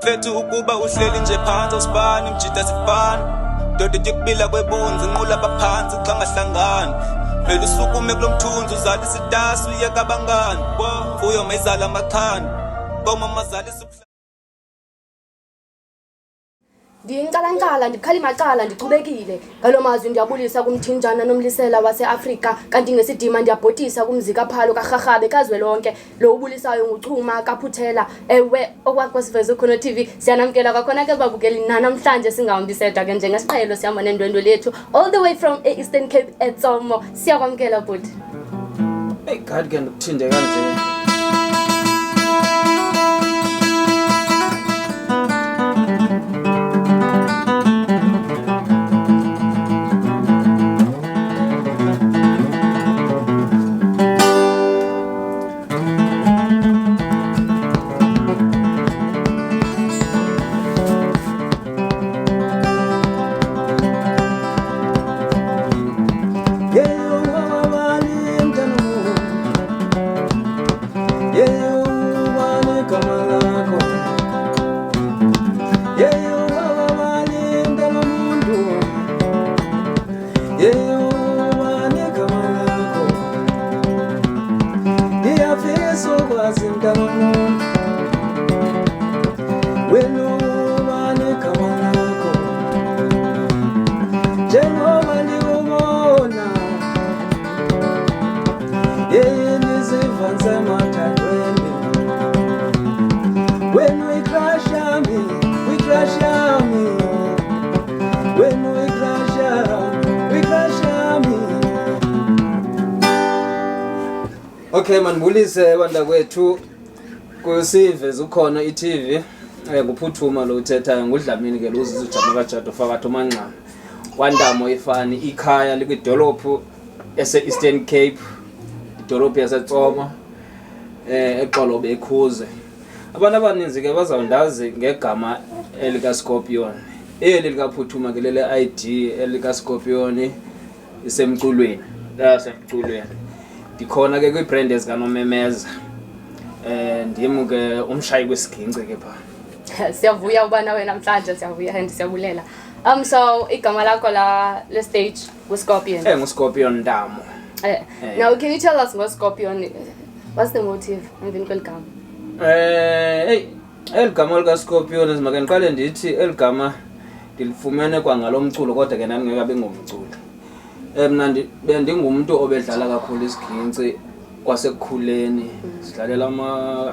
Mfethu ukuba uhleli nje phansi awusibani mjita sifana Doda ityukubila kwebunzi nqula baphansi xa ngahlangani Vele usukume kulo mthunzi uzalisa itasi uyeka abangani Mfuyo mayizala amaxhani Koma mazalisa Ndiyinkcalankcala ndikhalimacala ndichubekile ngalo mazwi ndiyabulisa kumthinjana nomlisela waseAfrika kanti ngesidima ndiyabhotisa kumzi kaPhalo kaRharhabe kazwelonke lo ubulisayo nguChuma kaPhuthela ewe okwakwasiveze khona TV siyanamkela kwakhona ke babukeli nanamhlanje singahambi sedwa ke njengesiqhelo sihamba nendwendwe lethu all the way from e-Eastern Cape eTsomo siyakwamkela bhuti. Eyi God ke ndikuthinde kanje. Njengoba ndikubona yeye ndiziva ndisemathandweni wena uyi-crush yami uyi-crush yami wena uyi-crush yami uyi-crush yami. Okay, mandibulise bantakwethu kusive zukhona i-TV nguphuthuma lo uthethayo ngudlamini ke lo uziza ujama kajado fakathi umanxama kwantamo ifani ikhaya likwidolophu ese-Eastern Cape idolophu yaseTsoma eXolobe eKhuze. Abantu abaninzi ke bazawundazi ngegama elikaScorpion. Eli likaphuthuma ke lele-ID elikaScorpion isemculweni lasemculweni. Ndikhona ke kwiibrand ezikaNomemeza. Ndim ke umshayi kwesiginci ke phaa. Siyavuya uba nawe namhlanje siyavuya and siyabulela. So igama lakho la le stage nguScorpion. NguScorpion Ntamo. Now can you tell us ngoScorpion? What's the motive emveni kweli gama? Hey, eli gama likaScorpion make ndiqale ndithi eli gama ndilifumene kwangalo mculo kodwa ke ndandingekabi ngomculo. Mna bendingumntu obedlala kakhulu isiginci kwasekukhuleni. Sidlalela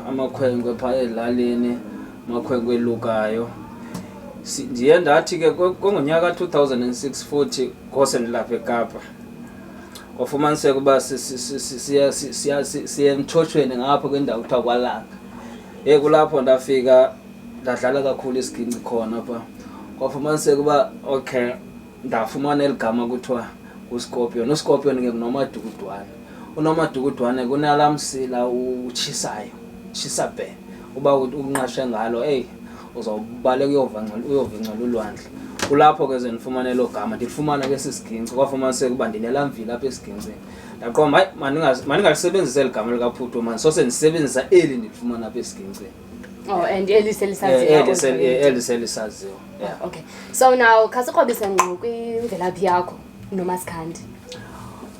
amakhwenkwe phaa ezilalini, amakhwenkwe elukayo. Ndiye ndathi ke kongonyaka ka-2006 futhi ngose ndilapha eKapa. Kwafumaniseka uba siya emtshotshweni ngapha kwindawo kuthiwa kwaLanga. Hey, kulapho ndafika ndadlala kakhulu isiginci khona phaa. Kwafumaniseka uba okay ndafumana eli gama kuthiwa nguScorpion. UScorpion ke nguNomadukudwane. UNomadukudwane kunalaa msila utshisayo, utshisa bhe. Uba unqashe ngalo, eyi uzawubaleka uyovincela ulwandle. Kulapho ke ze ndifumane elo gama, ndilifumana ke sisiginci. Kwafumaniseka uba ndinelaa mvila apha esigincini. Ndaqonda hayi mandingalisebenzisi eli gama likaPhuthuma, ndisose ndisebenzisa eli ndilifumana apha esigincini. Oh, and eli selisaziwa. Eli selisaziwa. Yeah. Okay. So now khasikrobise ngqo kwimvelaphi yakho noMasikhandi.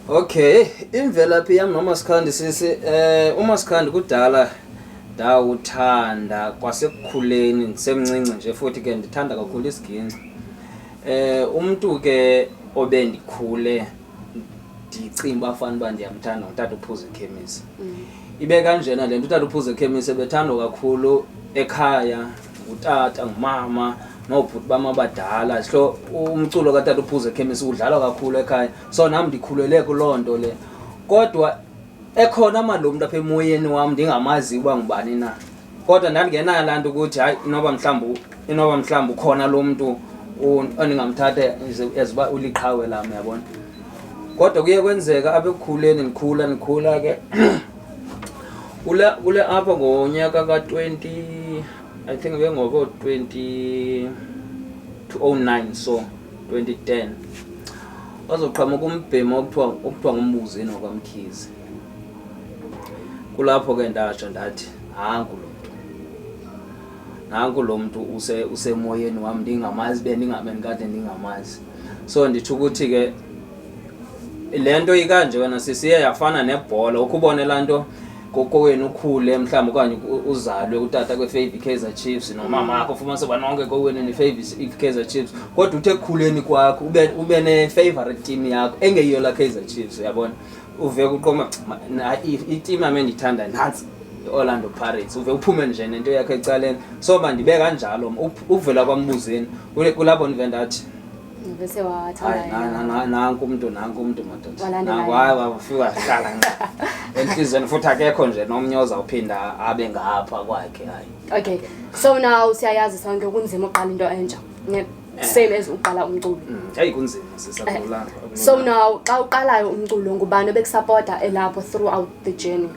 Okay, imvelaphi yam noMasikhandi sisi, uMasikhandi kudala ndawuthanda kwasekukhuleni ndisemncinci nje futhi ke ndithanda kakhulu isiginci. Umntu ke obendikhule ndicinga uba fanele uba ndiyamthanda ngutata uPhuze Khemisi. Ibe kanjena le nto, utata uPhuze Khemisi ebethandwa kakhulu ekhaya ngutata, ngumama noobhuti bam abadala. So umculo katata uPhuze Khemisi udlalwa kakhulu ekhaya, so nam ndikhulele kuloo nto le. Kodwa ekhona mani lo mntu apha emoyeni wam ndingamaziyo uba ngubani na, kodwa ndandingenayo laa nto ukuthi hayi inoba mhlawumbi ukhona lo mntu endingamthatha as uba uliqhawe lam, uyabona. Kodwa kuye kwenzeka apha ekukhuleni ndikhula ndikhula ke kule apha ngonyaka ka-twenty, I think bengoko twenty two oh nine, so 2010 wazoqhamuka umbhemi okuthiwa nguMbuzeni wakwaMkhize. Kulapho ke ndatsho ndathi nanku lo mntu. Nanku lo mntu usemoyeni wam, ndingamazi, bendingabendikade ndingamazi. So nditsho ukuthi ke le nto ikanje wena sisiye yafana nebhola, ukubone laa nto kowenu ukhule mhlawumbi okanye uzalwe utata kwefave i-Kaizer Chiefs nomama akho, ufumanise uba nonke kowenu nifave i-Kaizer Chiefs, kodwa uthe ekukhuleni kwakho ube ne-favorite team yakho engeyiyo laa Kaizer Chiefs, uyabona, uve kuqoma iteam yam endiyithandayo nantsi, i-Orlando Pirates, uve uphume nje nento yakho ecaleni. So mandibe kanjalo, uvela kwambuzeni kulapho ndive ndathi Bese wathanda hayi, yena. Nanku umntu, nanku umntu madoda. Walandela Nanku, yena. hayi, wafika wahlala ngqo entliziyweni, futhi akekho nje nomnye ozawuphinda abe ngapha kwakhe, hayi. Okay, so now siyayazi sonke kunzima uqala into entsha, ne? Same as uqala umculo. Hayi, kunzima sisakulanga. So now xa uqalayo umculo, ngubani obekusapota elapho throughout the journey?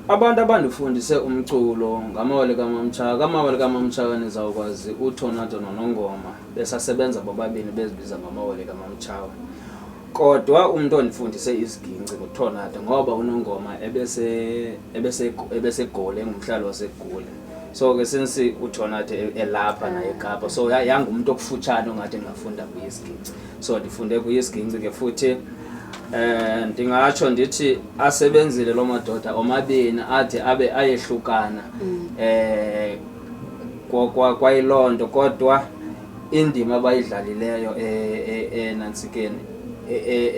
Abantu abandifundise umculo ngamawele kaMamtshaka. Kamawele kaMamtshaka nizawukwazi uTornado noNongoma, besasebenza bobabini bezibiza ngamawele kaMamtshawe. Kodwa umntu ondifundise isiginci nguTornado, ngoba uNongoma ebeseGoli, engumhlali waseGoli. So ke since uTornado elapha naye eKapa, so yangumntu okufutshane ongathi ndingafunda kuye isiginci. So ndifunde kuye isiginci ke futhi. Ndingatsho ndithi asebenzile loo madoda omabini, ade abe ayehlukana. Kwayiloo nto, kodwa indima abayidlalileyo enantsikeni,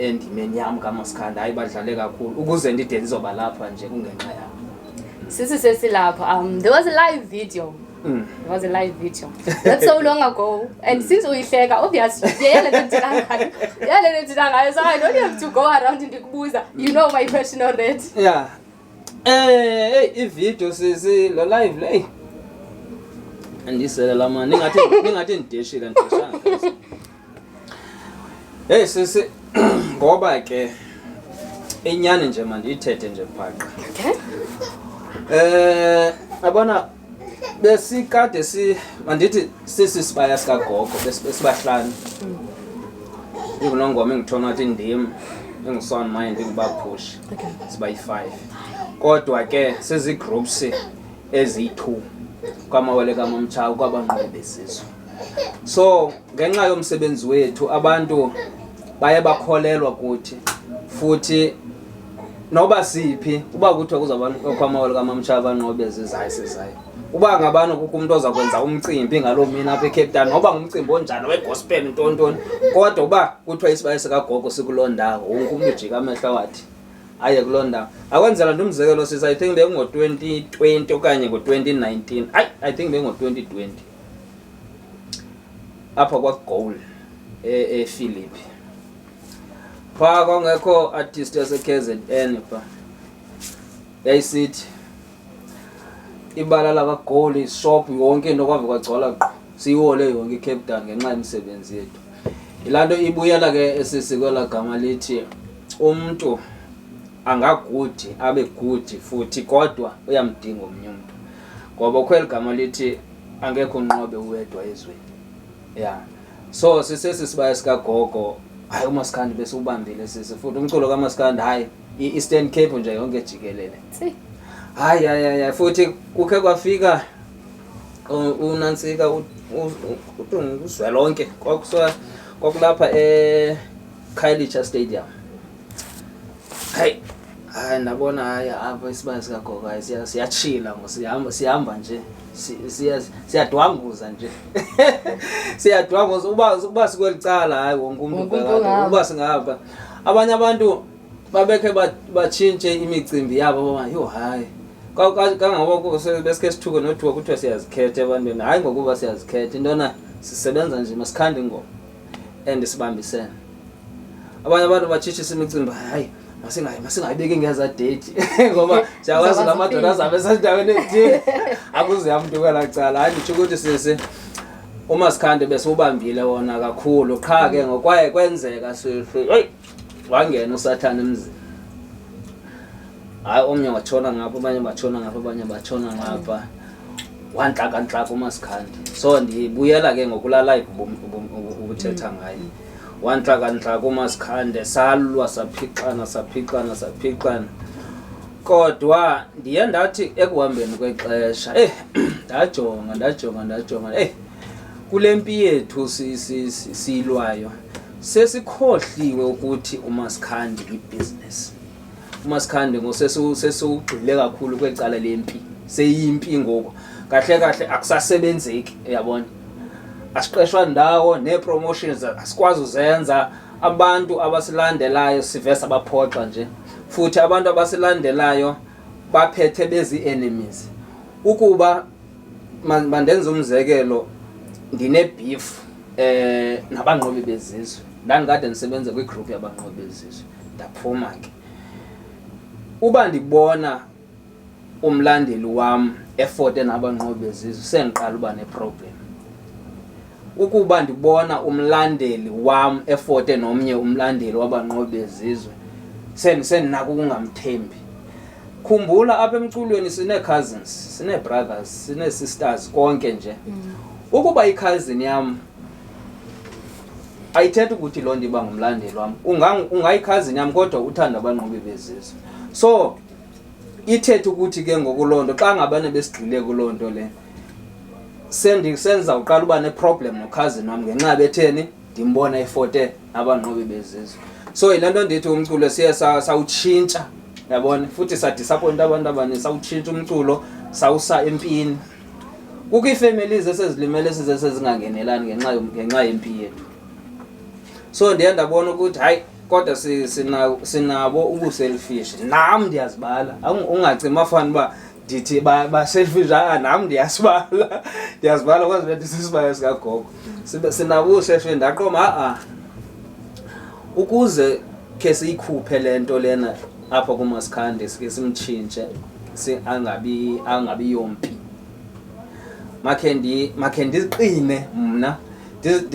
endimeni yam kaMasikhanda, hayi, badlale kakhulu ukuze ndide ndizoba lapha nje kungenxa yabo. Sisi sesilapha, there was a live video. There was a live video not so long ago, and since uyihleka, obviously yeyale nto ndithetha ngayo, yale nto ndithetha ngayo, so I don't have to go around ndikubuza, you know my question already. Yeah. Hey, ivideo sisi, lo live le. Andisele la man, ningathi ndideshile, ndideshanga. Hey sisi, ngoba ke inyani nje mandiyithethe nje phaqa. Okay. Abona besikade si mandithi sisi sibaya sikagogo, besibahlanu. Ingunongoma engithona wathi ndim, enguSound Mind, enguBaphush. Siba yi-5. Kodwa ke sizi-groups eziyi-2 kwamawele kaMamtshawe kwabanqobi besizwe. So ngenxa yomsebenzi wethu abantu baye bakholelwa kuthi, futhi noba siphi uba kuthiwa kuzawuba kwamawele kaMamtshawe abanqobi bezizayo sizayo. Uba ngabani kukho umuntu oza kwenza umcimbi ngaloo mini apha eCape Town, noba ngumcimbi onjani wegospel ntontoni, kodwa uba kuthiwa isibaya sikagogo sikuloo ndawo, wonke umntu ujika amehlo wathi aye kuloo ndawo. Akwenzela nto umzekelo sisi, I think bekungo-2020 okanye ngo-2019, hayi, I think bekungo-2020 apha kwaGoal ePhilippi, phaa kwangekho artist yase-KZN phaa, yayisithi ibala lakwaGoal, ishop, yonke into kwave kwagcwala qho, siyiwole yonke iCape Town ngenxa yemisebenzi yethu. Yilaa nto ibuyela ke esisi kwelaa gama lithi umntu angagudi abe gudi futhi, kodwa uyamdinga omnye umntu, ngoba kho eli gama lithi angekho unqobe uwedwa ezweni. Yeah, so sisesi sibaya sikagogo, hayi, uMasikhandi besiwubambile sisi, futhi umculo kaMasikhandi, hayi, i-Eastern Cape nje yonke jikelele. Si. Hayi, hayi, hayi, futhi kukhe kwafika unantsika uzwelonke, kwakulapha eKhayelitsha Stadium. Hayi, hayi, ndabona, hayi, apha isibaya sikagogo, hayi, siyatshila ngo, sihamba nje, siyadwanguza nje, siyadwanguza. Uba sikweli cala, hayi, wonke umntu Wonke umntu ubheka ungapha. Uba singapha, abanye abantu babekhe batshintshe imicimbi yabo, baba yho, hayi. Kangangoba besike sithuke nothuka kuthiwa siyazikhetha ebantwini, hayi, ngokuba siyazikhetha intona, sisebenza nje masikhande ingoma and sibambisene. Abanye abantu batshitshisa imicimbi, hayi, masingayibeki ngeza date ngoba siyakwazi la madoda azabe esendaweni ethile, akuze yamntu kwelaa cala. Hayi, nditsho ukuthi sisi uMasikhande besiwubambile wona kakhulu, qha ke ngokwaye kwenzeka sisi, heyi, wangena usathane emzini, hayi, omnye watshona ngapha, abanye batshona ngapha, abanye batshona ngapha, wantlakantlaka uMasikhandi. So ndibuyela ke ngokulaa live ubuthetha ngayo, wantlakantlaka uMasikhande, salwa, saphixana, saphixana, saphixana, kodwa ndiye ndathi ekuhambeni kwexesha, Ndajonga, ndajonga, ndajonga, eyi, kule mpi yethu siyilwayo sesikhohliwe ukuthi uMasikhandi yibhizinesi. UMasikhandi sesiwugxile kakhulu kwecala lempi, seyimpi ngoku. Kahle kahle akusasebenzeki, uyabona, asiqeshwa ndawo, nee-promotions asikwazi uzenza. Abantu abasilandelayo sive sabaphoxa nje, futhi abantu abasilandelayo baphethe bezi-enemies. Ukuba mandenze umzekelo, ndine-beef nabanqobi bezizwe. Ndandikade ndisebenza kwigroup yabanqobi bezizwe, ndaphuma ke. Uba ndibona umlandeli wam efote nabanqobi bezizwe, sendiqala uba neproblem. Ukuba ndibona umlandeli wam efote nomnye umlandeli wabanqobi bezizwe, sendinako ukungamthembi. Khumbula, apha emculweni sinee-cousins, sinee-brothers, sinee-sisters, konke nje. Ukuba i-cousin yam ayithethi ukuthi loo nto iba ngumlandeli wam. Ungayi-cousin yam kodwa uthanda abanqobi bezizwe. So ithethe ukuthi ke ngoku loo nto, xa ngabane besigxile kuloo nto le, sendizawuqala uba neproblem nokhazini wam ngenxa betheni ndimbona efote nabanqobi bezizwe. So yile nto ndithi umculo siye sawutshintsha, yabona, futhi sadisappointa abantu abaninzi. Sawutshintsha umculo, sawusa empini. Kukho ii-families esezilimele, size sezingangenelani ngenxa yempi yethu. So ndiye ndabona ukuthi hayi, kodwa sinabo ubuselfish. Nam ndiyazibala. Ungacima fana uba ndithi ba-selfish. Nam ndiyasibala, ndiyazibala, kwazi bethi sisibaya sikagogo. Sinabo ubuselfish. Ndaqoma a-a, ukuze khe siyikhuphe le nto lena apha kuMasikhandi, sike simtshintshe, angabi yompi, makhe ndiqine mna,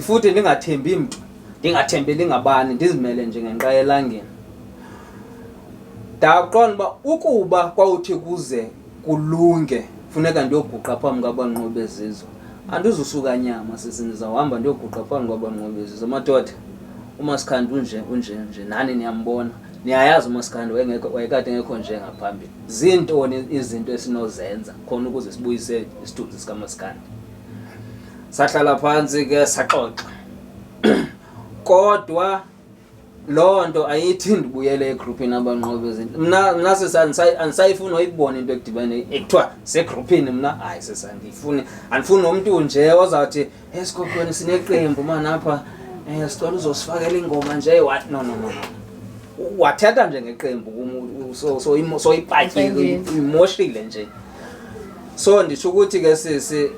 futhi ndingathembi mntu, ndingathembeli ngabani, ndizimele nje ngenqa elangeni. Ndaqonda uba ukuba kwawuthi kuze kulunge funeka ndiyoguqa phambi kwabanqobi bezizwe, andizusuka nyama sisi, ndizawuhamba ndiyoguqa phambi kwabanqobi bezizwe. Madoda, uMasikhandi unje, unje nje, nani niyambona, niyayazi uMasikhandi wayengekho, wayekade engekho nje ngaphambili. Zintoni izinto esinozenza khona ukuze sibuyise isithunzi sikaMasikhandi? Sahlala phantsi ke, saxoxa, kodwa loo nto ayithi ndibuyele egrupini abanqobi bezinto. Mna sisi, andisayifuni noyibona into ekudibene ekuthiwa segrupini. Mna hayi sisi, andiyifuni, andifuni nomntu nje ozawuthi esikolweni sineqembu mani apha, sicela uzosifakela ingoma nje. What? No, no, no, no. Wathetha nje ngeqembu kum, soyipatyile, uyimoshile nje. So nditsho ukuthi ke sisi,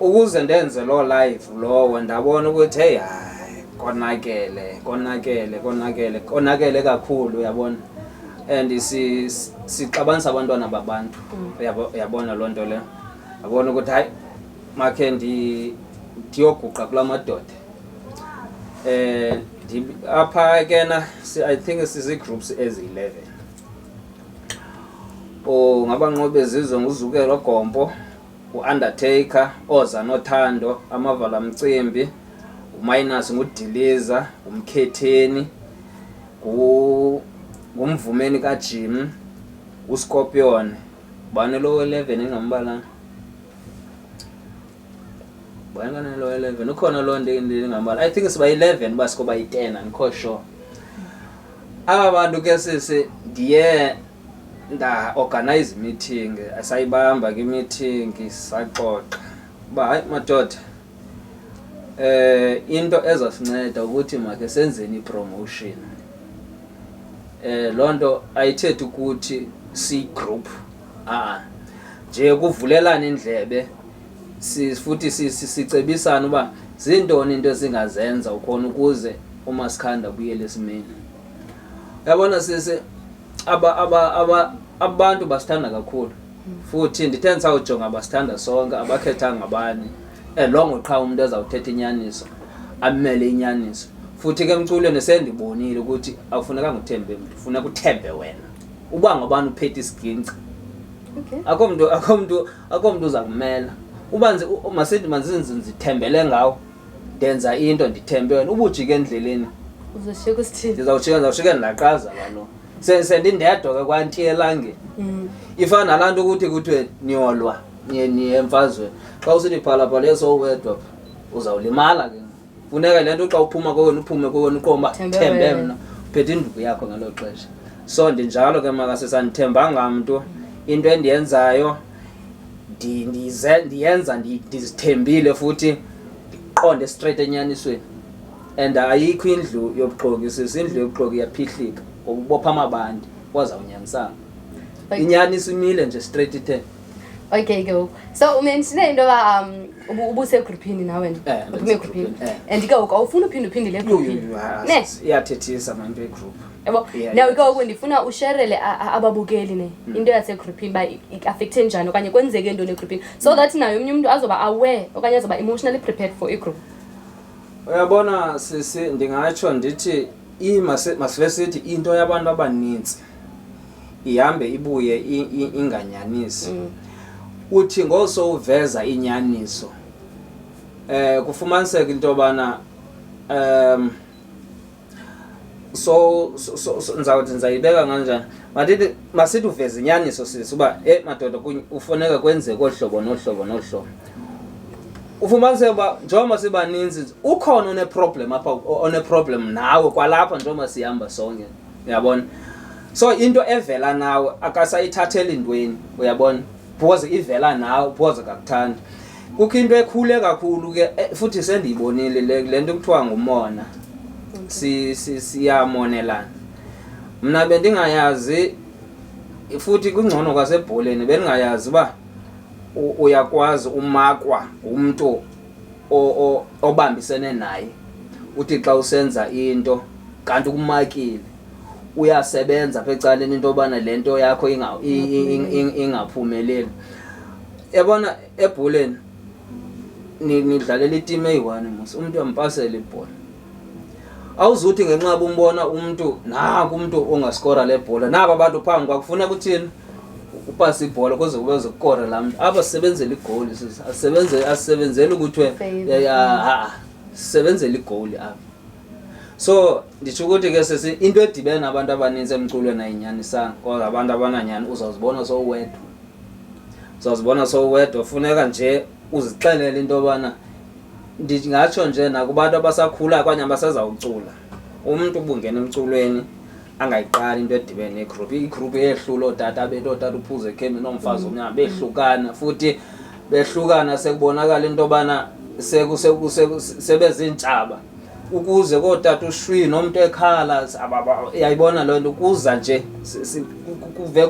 ukuze ndenze loo live lowo, ndabona ukuthi hey, hayi, konakele, konakele, konakele, konakele kakhulu, uyabona, and sixabanisa abantwana babantu. Uyabona loo nto leyo, yabona ukuthi hayi, makhe ndiyoguqa kula madoda. Apha kena I think sizi-groups ezi-11. O ngabanqobi bezizwe nguZukelo Gompo, u-Undertaker, Oza Nothando, Amavala Mcimbi, uMinus, nguDiliza, uMkhetheni, nguMvumeni kaJim, uScorpion. Bani lo 11 engambalanga? Bani kanene lo 11? Ukhona lo ndingambala. I think siba 11 uba sikoba yi-10, andikho sure. Aba bantu ke sisi, ndiye nda-organize meeting, sayibamba ke meeting, saxoxa uba hayi madoda, into ezasinceda ukuthi make senzeni i-promotion. Loo nto ayithethi ukuthi si-group, a nje kuvulelana indlebe, futhi sicebisana uba zintoni into esingazenza ukhona ukuze uMasikhanda abuyele esimeni. Yabona sisi, aba aba aba abantu basithanda kakhulu, futhi ndithe ndisawujonga basithanda sonke, abakhethanga ngabani, elongo qha umuntu ezawuthetha inyaniso, amele inyaniso. Futhi ke emculweni sendibonile ukuthi akufunekanga uthembe mntu, funeka uthembe wena uba ngobani uphethe isiginci. Akho mntu uza kumela uba masithi mandizenze, ndithembele ngawo, ndenza into ndithembe wena, ubujike endleleni. Uzoshiyeka usithini? Ndizawujika ndilaqaza kaloku. Sendindedwa ke kwanti elangeni. Ifana nalaa nto ukuthi kuthiwe niyolwa. Niye niye emfazweni. Xa usithi phalaphala esowedwa uzawulimala ke. Funeka le nto xa uphuma kowenu uphume kowenu uqonda uba Thembe thembe wena. mna. Uphethe induku yakho ngelo xesha. So ndinjalo ke makasisi, andithembanga mntu. Into endiyenzayo ndiyenza ndizithembile futhi ndiqonde straight enyanisweni. And ayikho indlu yobuxoki sisi, indlu yobuxoki iyaphihlika ngoba ubopha amabandi wazawunyanisana. Inyaniso imile nje straight ithe. Okay ke ngoku. So u-mentione into yoba ubusegruphini nawe wena. Eh, Uphume egruphini. bendisegrupini, eh. And ke ngoku awufuni uphinde uphindele egruphini. Yhu, yhu, yhu, Ne? iyathethisa man into yegroup. Yabo. Yeah, Now yeah. ke ngoku ndifuna usherele ababukeli ne into yasegruphini uba i-affecte njani okanye kwenzeke ntoni egruphini so that naye omnye umntu azoba aware okanye azoba emotionally prepared for igroup. Uyabona sisi, ndingatsho ndithi masive sithi into yabantu abanintsi ihambe ibuye inganyanisi. Uthi ngoso uveza inyaniso kufumaniseka into yobana so ndizawuthi ndizayibeka kanjani, mandithi masithi uveza inyaniso sisi uba madoda ufuneka kwenzeke olu hlobo nolu hlobo nolu hlobo, ufumaniseke uba njengoba sibaninzi ukhona one-problem apha, one-problem nawe kwalapha njengoba sihamba sonke, uyabona. So into evela nawe akasayithatheli ntweni, uyabona, because ivela nawe, because akakuthandi. Kukho into ekhule kakhulu ke futhi sendiyibonile le nto kuthiwa ngumona. Siyamonelana. Mna bendingayazi futhi kungcono kwasebholeni, bendingayazi uba uyakwazi umakwa ngumntu obambisene naye. Uthi xa usenza into kanti ukumakile, uyasebenza apha ecaleni into yobana le nto yakho ingaphumeleli. Yabona ebholeni nidlalela itimu eyi-one mos, umntu uyampasela ibhola. Awuzuthi ngenxa yoba umbona umntu naku umntu ongaskora le bhola, naba abantu phambi kwakho kufuneka uthini, upase ibhola ukuze kube zikukore laa mntu. Apha sisebenzela igowuli sisi, asisebenzeli ukuthiwe Favor. ha-a, sisebenzela igowuli apha. So nditsho ukuthi ke sisi, into edibene nabantu abanintsi emculweni ayinyanisanga, kodwa abantu abananyani uzawuzibona sowuwedwa, uzawuzibona sowuwedwa. Funeka nje uzixelele into yobana ndingatsho nje nakubantu abasakhulayo okanye abasazawucula, umntu ubungena emculweni angayiqali into edibene negroup. Igroup yehlula ootata bethu, ootata uphuze ekhemini nomfazi omnyama behlukana, futhi behlukana sekubonakala into yobana sebeziintshaba ukuze kootata ushwi nomntu ekhala uyayibona loo nto kuza nje kuve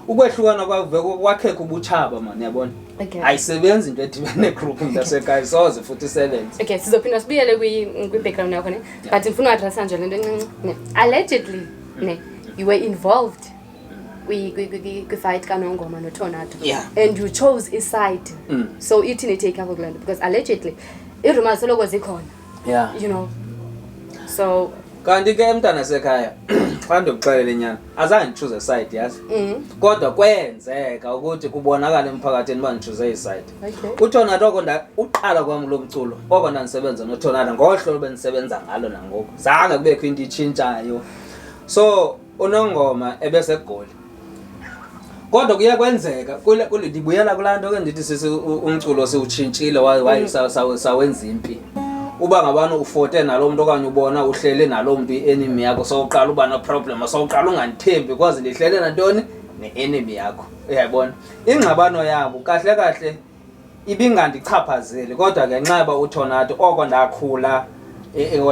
ukwehlukana kwakuve kwakhekha ubutshaba mani, uyabona. Ayisebenzi into edibene negroup mntasekhaya, soze futhi isebenze. Okay, sizophinda sibuyele kwi-background yakho ne, but ndifuna u-addressa nje le nto encinci ne. Allegedly ne, you were involved kwi-fight kaNongoma noTornado. And you chose iside. So ithini i-take yakho kule nto, because allegedly ii-rumors soloko zikhona. You know, so Kanti ke mntana sekhaya, xa ndikuxelela inyani, azange ndichoose side, yazi. Kodwa kwenzeka ukuthi kubonakala emphakathini uba ndichoose iside. UTornado oko uqala kwam lo mculo, oko ndandisebenza noTornado ngohlobo bendisebenza ngalo nangoku, zange kubekho into itshintshayo. So uNongoma ebeseGoli, kodwa kuye kwenzeka ndibuyela kulaa nto ke ndithi sisi umculo siwutshintshile sawenza impi. Uba ngabana ufote nalo mntu okanye ubona uhlele nalo mntu i-enemy yakho, sowuqala uba no-problem, sowuqala ungandithembi because ndihlele nantoni, ne-enemy yakho, uyayibona. Ingxabano yabo kahle kahle ibingandichaphazeli, kodwa ngenxa yoba uTornado oko ndakhula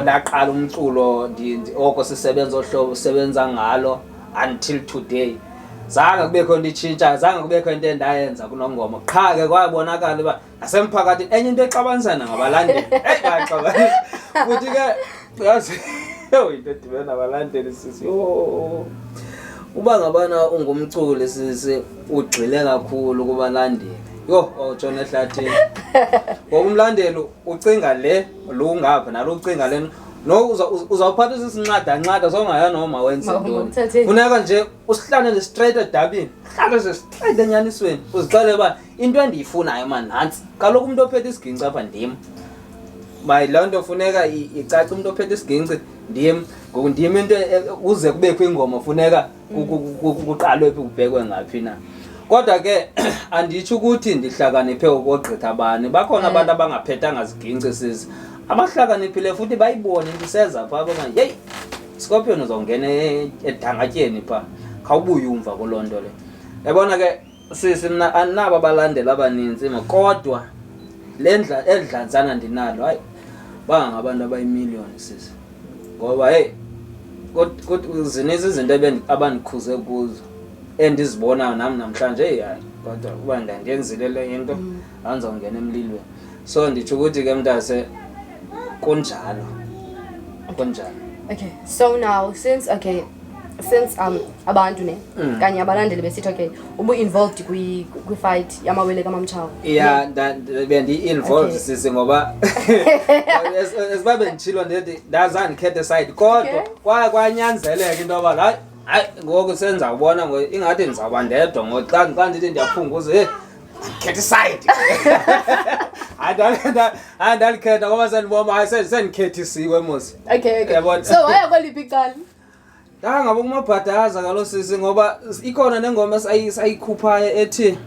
ndaqala umculo oko sisebenza ohlobo sisebenza ngalo until today, zange kubekho into itshintshayo, zange kubekho into endayenza kuNongoma. Qha ke kwabonakala uba nasemphakathini enye into exabanisana ngabalandeli, eyi bayaxabanisa futhi ke yazi. Yho, into edibene nabalandeli sisi, yho. Uba ngabana ungumculi sisi, ugxile kakhulu kubalandeli, yho, awutshona ehlathini, ngoba umlandeli ucinga le lo ungapha nalo ucinga le no uzawuphatha usisincada-ncada sowungaya noma wenze ntoni. Uthatheni. Funeka nje usihlale nje straight edabini, uhlale nje straight enyanisweni, uzixelele uba into endiyifunayo mani nantsi. Kaloku umntu ophethe isiginci apha ndim. Mayi loo nto funeka icace, umntu ophethe isiginci ndim. Ngoku ndim into uze kubekho ingoma funeka kuqalwe phi kubhekwe ngaphi na. Kodwa ke anditsho ukuthi ndihlakaniphe ukogqitha abanye. Bakhona abantu abangaphethanga ziginci sisi, abahlakaniphile futhi bayibone into iseza phaa, bona yeyi, Scorpion, uzawungena edangatyeni phaa, khawubuye umva kuloo nto le. Yabona ke sisi, mna andinabo abalandeli abanintsi ma, kodwa le ndla eli dlantsana ndinalo, hayi, bangangabantu abayimiliyoni sisi, ngoba heyi, zininzi izinto abandikhuze kuzo endizibonayo nam namhlanje. Eyi hayi, kodwa uba ndandiyenzile le into, andizawungena emlilweni. So nditsho ukuthi ke mntase, kunjalo, kunjalo. Okay, so now since, okay, since abantu ne kanye abalandeli besithi okay, ubu-involved kwi-fight yamawele kaMamTshawe. Ya, bendi-involved sisi, ngoba esiba benditshilo, ndithi ndazandikhetha side, kodwa kwanyanzeleka into yoba hayi hayi, ngoku sendizawubona ngo ingathi ndizawuba ndedwa ngoku xa ndithi ndiyaphunguza, hey, khetha i-side. Hayi, hayi, ndalikhetha ngoba sendibona, hayi, sendikhethisiwe mos. Okay. Yabona. So waya kweliphi icala? Ndangaba kumabhadaza kalo sisi, ngoba ikhona nengoma esayikhuphayo ethi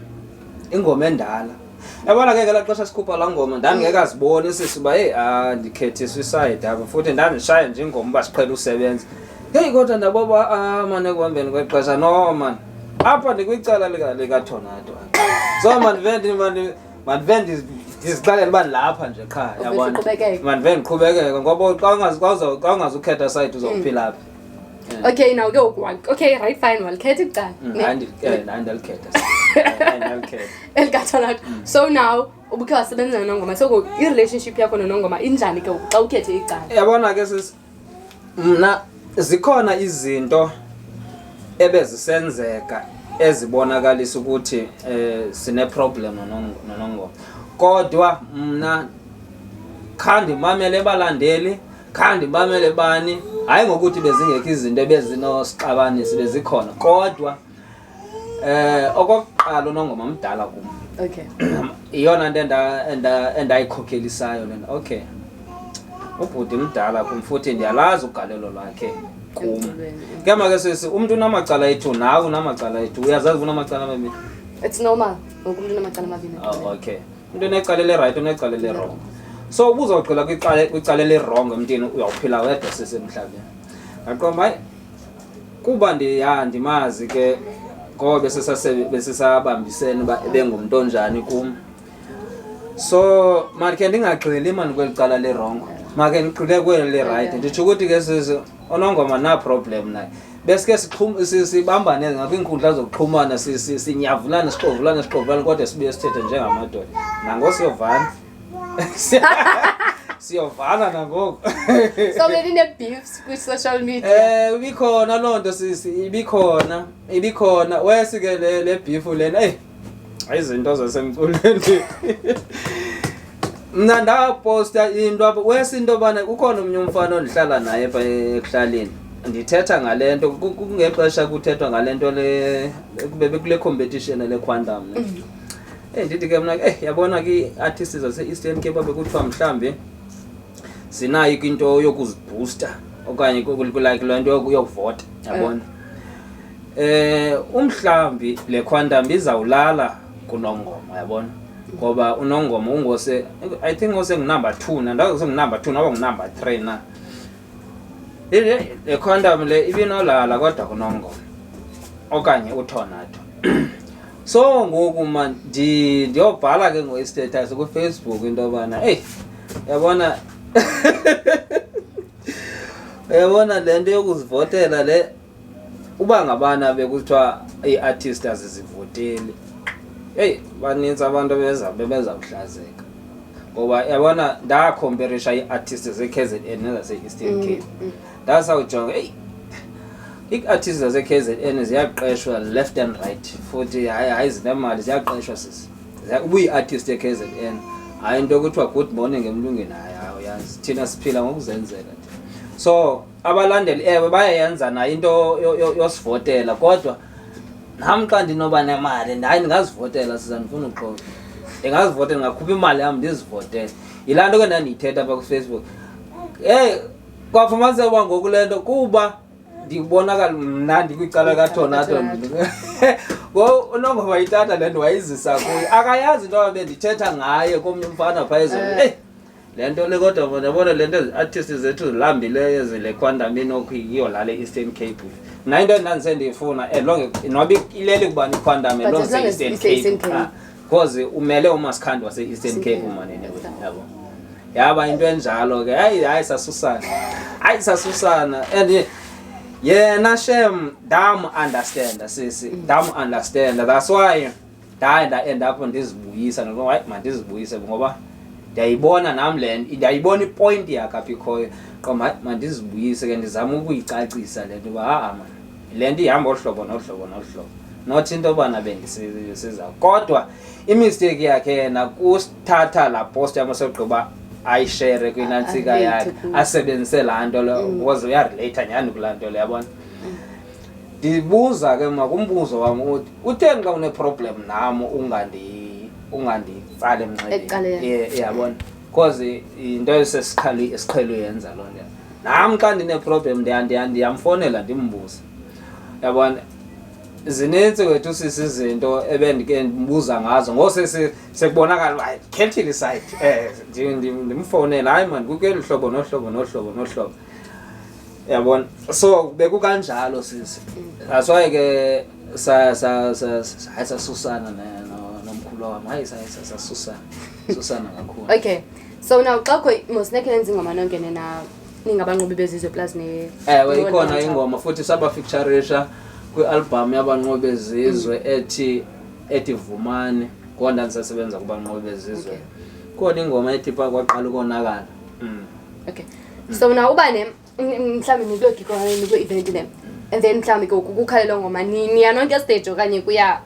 ingoma endala. Yabona ke, ngelaa xesha sikhupha laa ngoma, ndandingekaziboni sisi uba heyi, ah, ndikhethiswa i-side apha, futhi ndandishaya nje ingoma uba siqhele usebenza. Heyi, kodwa ndaboba, ah mani, ekuhambeni kwexesha, no mani, apha ndikwicala likaTornado, so mandive ndizixelele uba ndilapha nje qha. Uvese Yabona. uqhubekeke. Mandive ndiqhubekeke, ngoba xa ungazukhetha side, uzawuphila phi? Okay, now ke ngoku okay, right, fine, walikhetha icala. Ne? Hayi, ndalikhetha. Hayi, ndalikhetha. ElikaTornado. So now ubukhe wasebenza noNongoma, so ngoku i-relationship yakho noNongoma injani ke ngoku xa ukhethe icala? Yabona ke sisi, mna zikhona izinto ebezisenzeka ezibonakalisa ukuthi sine-problem noNongoma, kodwa mna khandimamele balandeli, khandimamele bani. Hayi, ngokuthi bezingekho izinto ebezinosixabanisi, bezikhona, kodwa okokuqala uNongoma mdala kum. Iyona nto endayikhokhelisayo lena. Okay, ubhuti mdala kum, futhi ndiyalazi ugalelo lwakhe kum. Emculweni. Ke make sisi, umntu unamacala ethu, nawe unamacala ethu, uyazazi unamacala amabini. It's normal ngoku, umntu unamacala amabini. Oh, okay, umntu unecala eli-right, unecala eli-wrong, so ubuzawugqila kwicala eli-wrong emntwini, uyawuphila wedwa sisi emhlabeni. Ndaqomba hayi, kuba ndiya ndimazi ke ngoba besisabambisene uba ebengumntu onjani kum, so mandikhe ndingagxili mani kweli cala li-wrong, make ndigxile kweli li-right. Nditsho ukuthi ke sisi, oNongoma na-problem naye, besike sibambane ngakwiinkundla zokuxhumana, sinyavulane, sixovulane, sixovulane, kodwa sibuye sithethe njengamadoda nango, siyovana, siyovana nangoku. So beline-beefs kwi-social media? Ibikhona loo nto sisi, ibikhona, ibikhona. Wesi ke le beef lena, eyi, izinto zasemculweni. Mna ndaposta into apho, wesi into yobana kukhona omnye umfana ondihlala naye pha ekuhlaleni, ndithetha ngale nto, kungexesha kuthethwa ngale nto le kule competition le quantum ne. Ndithi ke mna, yabona ke, ii-artists zase-Eastern Cape abe kuthiwa mhlawumbi zinayo into yokuziboosta okanye like loo nto yokuvota, yabona. Umhlambi le quantum izawulala kuNongoma, yabona, ngoba uNongoma ungose, I think ngose ngu-number 2 na, ndazi ngu-number 2 noba ngu-number 3 na. Le quantum le ibinolala kodwa kuNongoma okanye uTornado. So ngoku man ndiyobhala ke ngo-status kuFacebook into yobana eyi, yabona, uyabona le nto yokuzivotela le, uba ngabana bekuthiwa ii-artist azizivoteli, eyi, banintsi abantu bebezawuhlazeka, ngoba yabona ndakhomperisha ii-artist ze-KZN nezase-Eastern Cape. Ndasawujonga, eyi, ii-artist zase-KZN ziyaqeshwa left and right, futhi hayi hayi, zinemali, ziyaqeshwa sisi. Ubuyi-artist ye-KZN, hayi, into ekuthiwa good morning emlungwini, hayi hayi, uyazi thina siphila ngokuzenzela nje. So abalandeli, ewe, bayayenza nayo into yosivotela, kodwa nam xa ndinoba nemali, hayi, ndingazivotela siza, ndifuna uxoka, ndingazivotela, ndingakhupha imali yam ndizivotele. Yilaa nto ke ndandiyithetha apha kuFacebook. Eyi, kwafumaniseka uba ngoku le nto kuba ndibonakala mna ndikwicala kaTornado, Ngo uNongoma itata le nto wayizisa kuyo. Akayazi into yoba bendithetha ngaye komnye umfana phaa ezolo. Eyi, le nto le kodwa mna yabona le nto ezi-artist zethu zilambileyo zile Quantum inokhu yiyo laa le Eastern Cape. Mna into endandisendiyifuna as long noba ilele kubani iQuantum as But long as long as ise-Eastern ise-Eastern Cape. Cape. Ah, because umele uMasikhandi wase-Eastern Cape manene yabo. Yaba into enjalo ke. Hayi hayi sasusana. Hayi sasusana and yena shem ndam understand sisi ndam understand that's why ndaye nda end up ndizibuyisa ngoba hayi mandizibuyise ngoba ndiyayibona nam le ndiyayibona ipoint yakhe apha ikhoyo qoma hayi mandizibuyise ke ndizame ukuyicacisa le nto uba ha-a man le nto ihamba olu hlobo nolu hlobo nolu hlobo not into yobana bendisiza kodwa imistake yakhe yena kusithatha laa post yam osogqiba ayishere kwinantsika Arelate yakhe kuyo. asebenzise laa nto leyo because uyareleyitha nyhani kulaa nto leyo yabona. Ndibuza ke mna kumbuzo wam uthi utheni xa uneproblem nam unganditsali emnxebeni? Ekuqaleni. Yeah, yabona because yinto esiqhele uyenza loo nto. Nam xa ndineproblem ndiyamfowunela ndimbuze yabona. Zinintsi wethu sisi izinto ebendike ndimbuza ngazo ngoku sekubonakala uba hayi, ndikhethile isayidi. Ndimfowunele, hayi maan, kukeli hlobo nohlobo nohlobo nohlobo yabona. So bekukanjalo sisi, that's why ke hayi sasusana nomkhulu wam, hayi sasusana susana kakhulu. Okay, so now xa kho mos nekhe nenza ingoma nonke nina ningabanqobi bezizwe plus ne Ewe, ne- ikhona ingoma futhi sabafeaturisha kwi-album yabanqobi bezizwe ethi Vumani, ngoba ndandisasebenza kubanqobi bezizwe. Khona ingoma ethi pha kwaqala ukonakala. Okay, so now uba ne mhlawumbi nikuloo gig okanye nikuloo event ne and then mhlawumbi ke kukhale loo ngoma, niya nonke stage okanye kuya?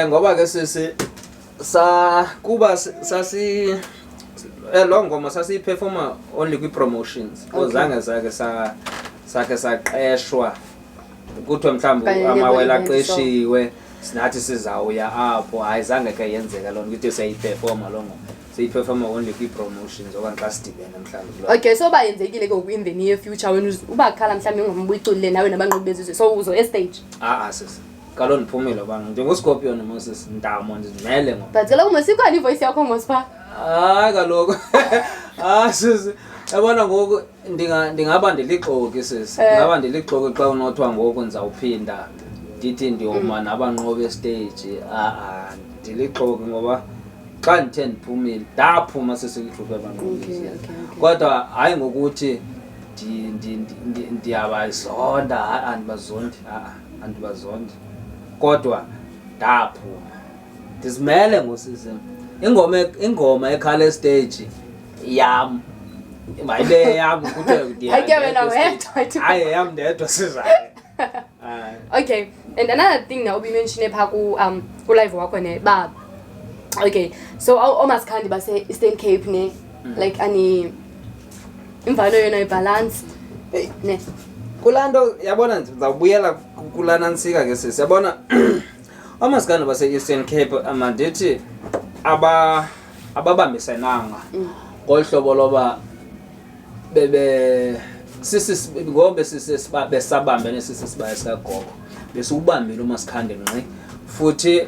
Ngoba ke sisi sa kuba sasi loo ngoma sasiyiperforma only kwi-promotions. Zange sakhe sakhe saqeshwa kuthiwe mhlawumbi Kanye amawele nebo-event, so. aqeshiwe sinathi sizawuya apho. Hayi, zange ke yenzeka loo nto kuthi siyayiperforma loo ngoma, siyiperforma only kwi-promotions okanye xa sidibene mhlawumbi kuloo. Okay, so uba yenzekile ke ngoku in the near future wena uba khala mhlawumbi ingoma ubuyiculile nawe nabanqobi bezizwe, so uzo estage? A-a sisi, kaloku ndiphumile bana ndinguscorpion mosisi ntamo ndizimele ngoku. But kaloku mos ikhona ivoice yakho mos phaa. Hayi kaloku, hayi sisi, yabona ngoku ndingaba ndilixoki sisi. Ndingaba ndilixoki xa unothiwa ngoku ndizawuphinda ndithi ndiyoma nabanqobi estage. A-a, ndilixoki ngoba xa ndithe ndiphumile ndaphuma sisi kwigruphu yabanqobi bezizwe. Kodwa hayi ngokuthi ndiyabazonda, hayi andibazondi, ha-a andibazondi, kodwa ndaphuma ndizimele ngosisi. Ingoma ekhala estage yam mayibe yam kuthiwe Hayi ke wena ndedwa wedwa, estage. Hayi, yam ndedwa sizayo. Hayi. Okay, and another thing now ubimenshine phaa ku-live wakho ne ba okay, so ooMasikhandi base-Eastern Cape ne like ani imvano yona ibhalance Hey. ne. Kulaa nto yabona ndizawubuyela kulaa nantsika ke sisi yabona ooMasikhandi base-Eastern Cape mandithi ababambisenanga ngolu hlobo loba bebe sisi ngoba sisi besabambene sisi sibaya sikagogo besiwubambile uMasikhandi ngqi futhi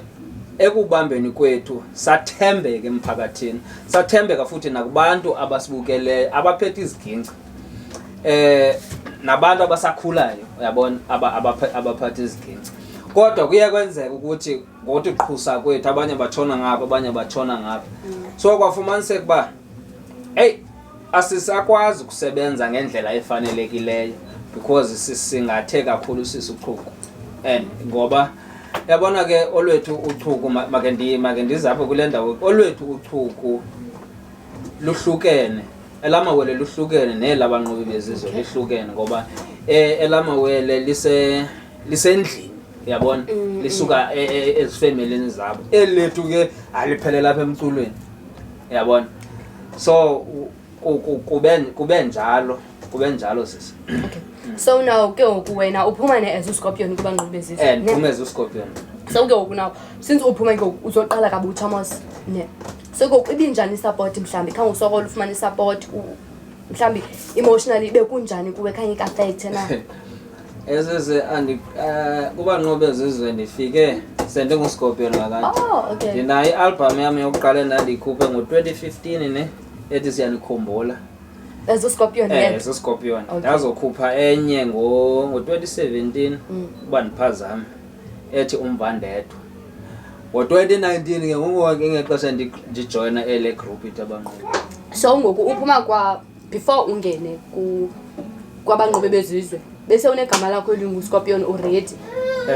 ekubambeni kwethu sathembeka emphakathini, sathembeka futhi nakubantu abasibukeleyo abaphethe iziginci nabantu abasakhulayo uyabona abaphatha iziginci. Kodwa kuye kwenzeka ukuthi ngokuthi qhusa kwethu abanye batshona ngapha abanye batshona ngapha, so kwafumaniseka uba hey asisakwazi ukusebenza ngendlela efanelekileyo because sisingathe kakhulu sisuchuku. And ngoba yabona ke olwethu uchuku make ndize apho kule ndawo, olwethu uchuku luhlukene, elamawele luhlukene nelabanqobi bezizwe lihlukene ngoba elamawele lisendlini uyabona, lisuka ezifemelini zabo. Elethu ke aliphelela apha emculweni uyabona. So kube njalo sisi. Okay, so now ke ngoku wena uphuma ne as uScorpion kubanqobi bezizwe? Ndiphume as uScorpion. So ke ngoku now since uphume ke ngoku uzoqala kabutsha mos ne, so ke ngoku ibinjani isupport mhlawumbi khange usokola ufumane isupport mhlawumbi emotionally bekunjani kuwe, khange ikaffecte na? Esese andi kubanqobe zizwe ndifike sendinguScorpion kakade. Oh, okay. Ndinayo i-album yam yokuqala endandiyikhuphe ngo-2015 ne ethi Siyanikhumbula. As uScorpion yena. SuScorpion. Okay. Ndazokhupha enye ngo-2017 uba ndiphazame ethi Umvandedwa. Ngo-2019 ke ngoku ke ngexesha ndijoyina ele group ithi Abanqobi. So ngoku uphuma kwa before ungene ku kwabanqobi bezizwe bese unegama lakho elinguScorpion already.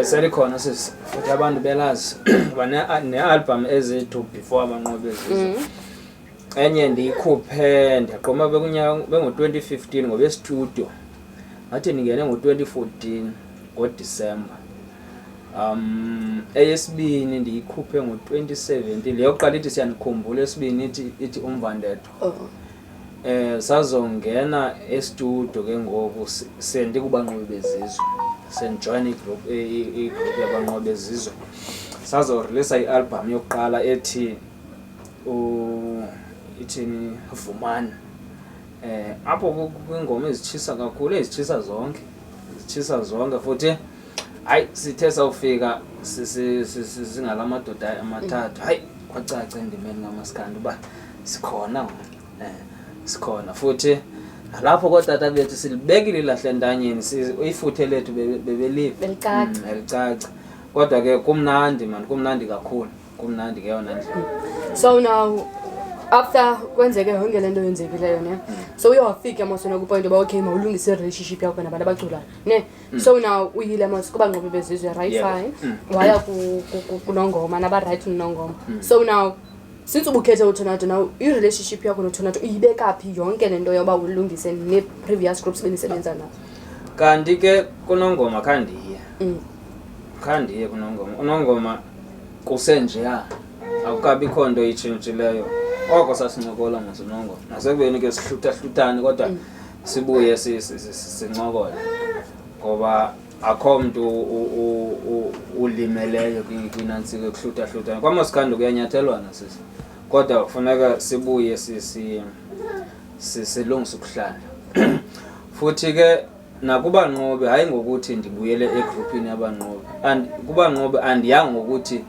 Selikhona sisi, futhi abantu belazi ngoba ne-album ezethu before Abanqobi bezizwe. Enye ndiyikhuphe ndiyaqoma bekunyaka bengo-2015 ngoba estudio ngathi ndingene ngo-2014 ngoDisemba. Eyesibini ndiyikhuphe ngo-2017, le yokuqala ithi Siyanikhumbula, esibini ithi Umvandedwa. Oh. Sazongena estudio ke ngoku sendikubanqobi bezizwe, sendijoyina igroup yabanqobi bezizwe. Sazoreleasa i-album yokuqala ethi ithini, Vumani. Apho kwingoma ezitshisa kakhulu, ezitshisa zonke, zitshisa zonke futhi. Hayi, sithe sawufika singala madoda amathathu, hayi kwacaca endimeni kamaskandi uba sikhona, sikhona futhi. Nalapho kootata bethu silibekile ilahle entanyeni, ifuthe lethu bebeliva. Belicaca. Belicaca. Kodwa ke kumnandi man, kumnandi kakhulu, kumnandi ngeyona ndlela. So now after kwenzeke yonke le nto yenzekileyo ne, so uye wafika mos wena kwipoint yoba okay, mawulungise i-relationship yakho nabantu abaculayo ne. So now uyile mos kubanqobi bezizwe, right? Yeah. Fine, waya kuNongoma naba-right noNongoma. So now since ubukhethe uTornado, now i-relationship yakho noTornado uyibeka phi yonke le nto yoba ulungise nee-previous groups benisebenza nazo? Kanti ke kuNongoma khandiye. Khandiye kuNongoma. UNongoma kusenjeya, akukabikho nto itshintshileyo. Oko sasincokola mos uNongoma, nasekubeni ke sihlutahluthane kodwa sibuye sincokole ngoba akho mntu ulimeleyo kwinantsiko ekuhlutahluthane. Kwamaskandi kuyanyathelwana sisi, kodwa kufuneka sibuye silungise ukuhlala. Futhi ke nakubanqobi, hayi ngokuthi ndibuyele egrupini yabanqobi, and kubanqobi andiyanga ngokuthi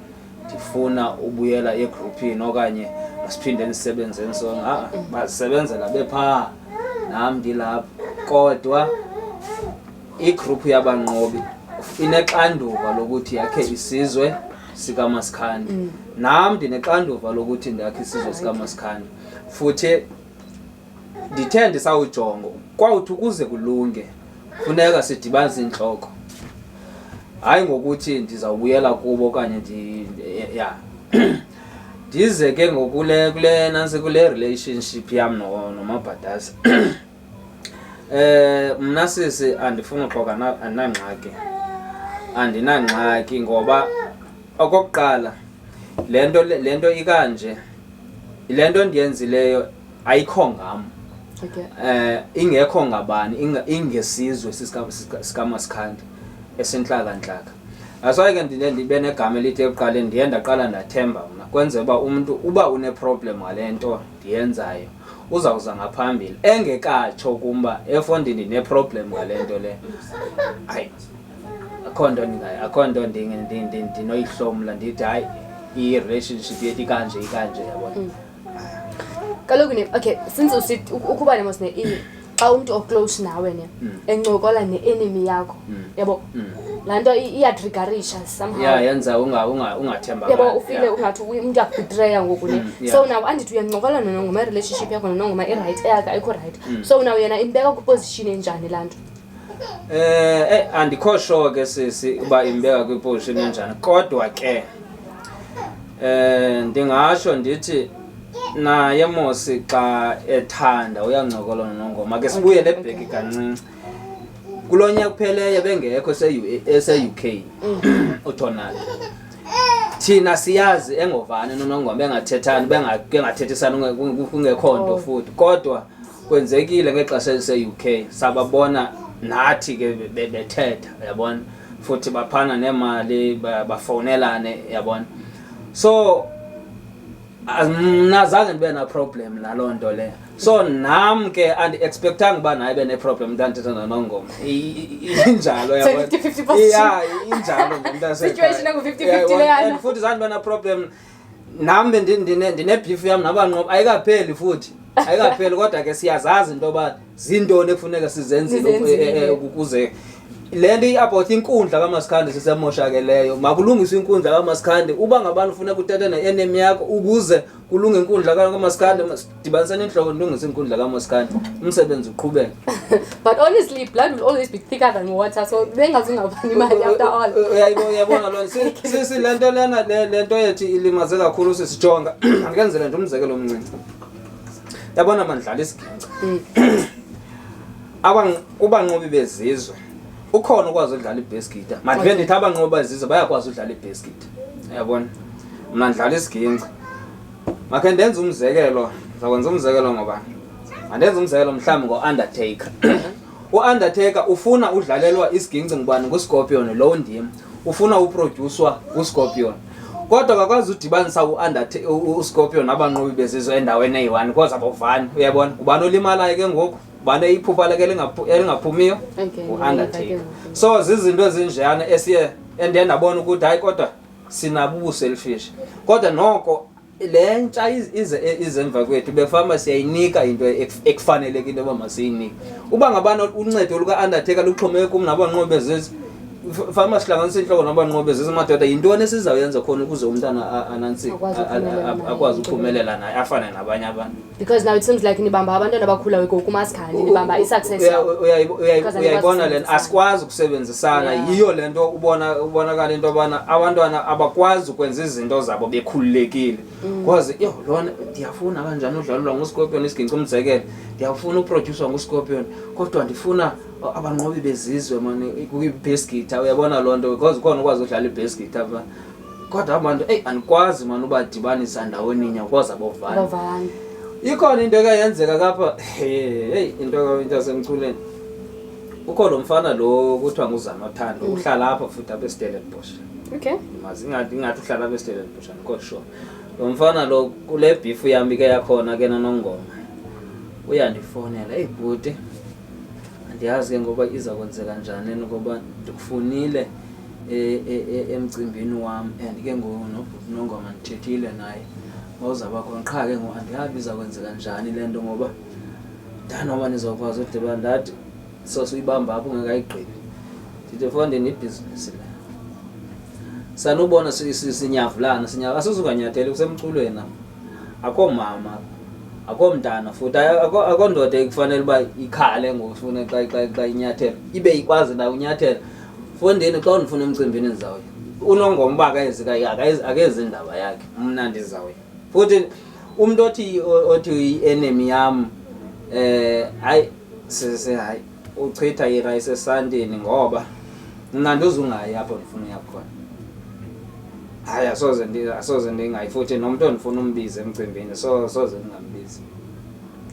ndifuna ubuyela egrupini okanye masiphinde nisebenzeni sonke. Ha-a, bazisebenzela bephaa, nam ndilapha. Kodwa igruphu yabanqobi inexanduva lokuthi yakhe isizwe sikamaskandi, nam ndinexanduva lokuthi ndakhe isizwe sikamaskandi. Futhi ndithe ndisawujongo kwawuthi ukuze kulunge funeka sidibanise intloko, hayi ngokuthi ndizawubuyela kubo okanye ya ndize ke ngokule kule nantsi kule relationship yam noMabhadasi. Mna sisi andifuni uxoka, andinangxaki, andinangxaki ngoba okokuqala le nto ikanje, le nto ndiyenzileyo ayikho ngam. Ingekho ngabani, ingesizwe sikamaskandi esintlaka ntlaka. That's ke ndide ndibe negama elithi ekuqaleni ndiye ndaqala ndathemba mna kwenzela uba umntu uba uneproblem ngale nto ndiyenzayo uzawuza ngaphambili engekatsho kum uba efondini ndineproblem ngale nto le. Hayi, akho nto akho nto ndinoyihlomla ndithi hayi, i-relationship yethu ikanje ikanje, yabona. Kaloku ne, okay, since usithi ukuba ne mos ne xa umntu oclose nawe ne encokola ne-enemy yakho, yabo, laa nto iyatriggerisha somehow. Ya, yenza ungathembakali. Yabo, ufile ungathi umntu uyakubetreya ngoku ne. So now andithi uyancokola noNongoma, i-relationship yakho noNongoma i-right, eyakhe ayikho right. So now yena imbeka kwiposition enjani laa nto? Andikho sure ke sisi uba imbeka kwiposition enjani, kodwa ke ndingasho ndithi naye mosi xa ethanda uyancokola noNongoma. Ke sibuyele ebheki kancinci. Kulo nyaka kupheleyo bengekho ese-UK uTornado. Thina siyazi engovani noNongoma, bengathethani, bengathethisani, kungekho nto. Futhi kodwa kwenzekile ngexesha elise-UK sababona nathi ke bethetha, yabona, futhi baphana nemali, bafowunelane, yabona. So Mna zange ndibe na-problem naloo nto leyo, so nam ke andi-expectanga uba naye ibe ne-problem. Ndandithetha noNongoma, injalo. So 50-50 position. Ya, injalo ngomntu. Situation engu 50-50 leyana. Futhi zange ndibe na-problem nam. Ndine-beef yam nabanqoba, ayikapheli futhi ayikapheli, kodwa ke siyazazi into yoba zintoni ekufuneka sizenzile. Nizenzile. Ukuze le nto i-about inkundla kamaskandi sisemoshakeleyo, makulungiswe inkundla kamaskandi. Uba ngabantu funeka uthethe ne-enemy yakho ukuze kulunge inkundla kamaskandi, masidibaniseni intloko, ndilungise inkundla kamaskandi, umsebenzi uqhubeke. But honestly, blood will always be thicker than water, so bengazungafani imali after all. Uyayibona loo nto. Sisi, le nto lena, le nto yethu ilimaze kakhulu. Sisijonga, andikenzele nje umzekelo omncinci. Yabona, mandidlala isiginci. Kubanqobi bezizwe ukhona ukwazi udlala i-bass guitar. Mandibe ndithi abanqobi bezizwe bayakwazi udlala i-bass guitar. Uyabona, mna ndidlala isiginci. Makhe ndenze umzekelo, ndizakwenza umzekelo ngoba mandenze umzekelo mhlawumbi ngo-Undertaker. U-Undertaker ufuna udlalelwa isiginci ngubani? NguScorpion lo ndim. Ufuna u-producwa nguScorpion, kodwa akakwazi udibanisa uScorpion nabanqobi bezizwe endaweni eyi-one because abovani. Uyabona, ubani olimalayo ke ngoku? Ubani iphupha leke elingaphumiyo? U-Undertaker. Ke ngoku. So zizinto ezinjeyana esiye endiye ndabona ukuthi hayi, kodwa sinabo ubu-selfish, kodwa noko le ntsha ize emva kwethu befama siyayinika into ekufaneleke into yoba masiyinike. Uba ngabana uncedo luka-Undertaker luxhomeke kum nabanqobi bezizwe, fama sihlanganisa intloko nabanqobi bezizwe, madoda, yintoni esizawuyenza khona ukuze umntana anantsike, Akwazi ukuphumelela naye. Akwazi ukuphumelela naye, afane nabanye abantu? Because now it seems like nibamba abantwana abakhulayo kumaskandi, nibamba i-success yabo. Because anikwazi Uyayibona le nto? ukusebenzisana. Asikwazi ukusebenzisana. Yiyo le nto ubona ubonakala into yobana abantwana abakwazi ukwenza izinto zabo bekhululekile, because yho, lona ndiyafuna kanjani udlalelwa nguScorpion isiginci, umzekelo, ndiyafuna u-producwa nguScorpion, kodwa ndifuna abanqobi bezizwe mani kwi-bass guitar. Uyabona loo nto? Because ukhona ukwazi udlala i-bass guitar pha, kodwa abantu, eyi, andikwazi mani ubadibanisa ndawoninye because abovani. Abavani. Ikhona into eke yenzeka kapha, heyi, into yasemculeni. Kukho lo mfana lo kuthiwa nguZanothando, uhlala apha futhi apha eStellenbosch. Mazi ingathi uhlala apha eStellenbosch, andikho sure. Lo mfana lo, kule beef yami ke yakhona ke noNongoma, uyandifowunela, "Eyi bhuti, andiyazi ke ngoba iza kwenzeka njani ngoba ndikufunile emcimbini wam, and ke ngoku nobhuti Nongoma ndithethile naye bawuzawuba khona, qha ke ngoku andiyazi iza kwenzeka njani le nto ngoba ndanoba nizawukwazi udibana." Ndathi, "Sosuyibamba apho ungekayigqibi." Ndithi, "Fondini, ibhizinisi le sanubona sinyavulana, asizukanyatheli kusemculweni apha. Akho mama, akho mntana, futhi akho ndoda ekufanele uba ikhale ngokufuna xa inyathela ibe ikwazi nayo unyathela. Fondini, xa undifuna emcimbini ndizawuya. UNongoma uba akezi, akezi indaba yakhe, mna ndizawuya." Futhi umntu othi uyi-enemy yam, hayi sisi, hayi, uchitha irayisi esantini, ngoba mna nduzungayi apho ndifuna uya khona. Hayi, asoze ndingayi, futhi nomntu ondifuna umbize emcimbini, so soze ndingambizi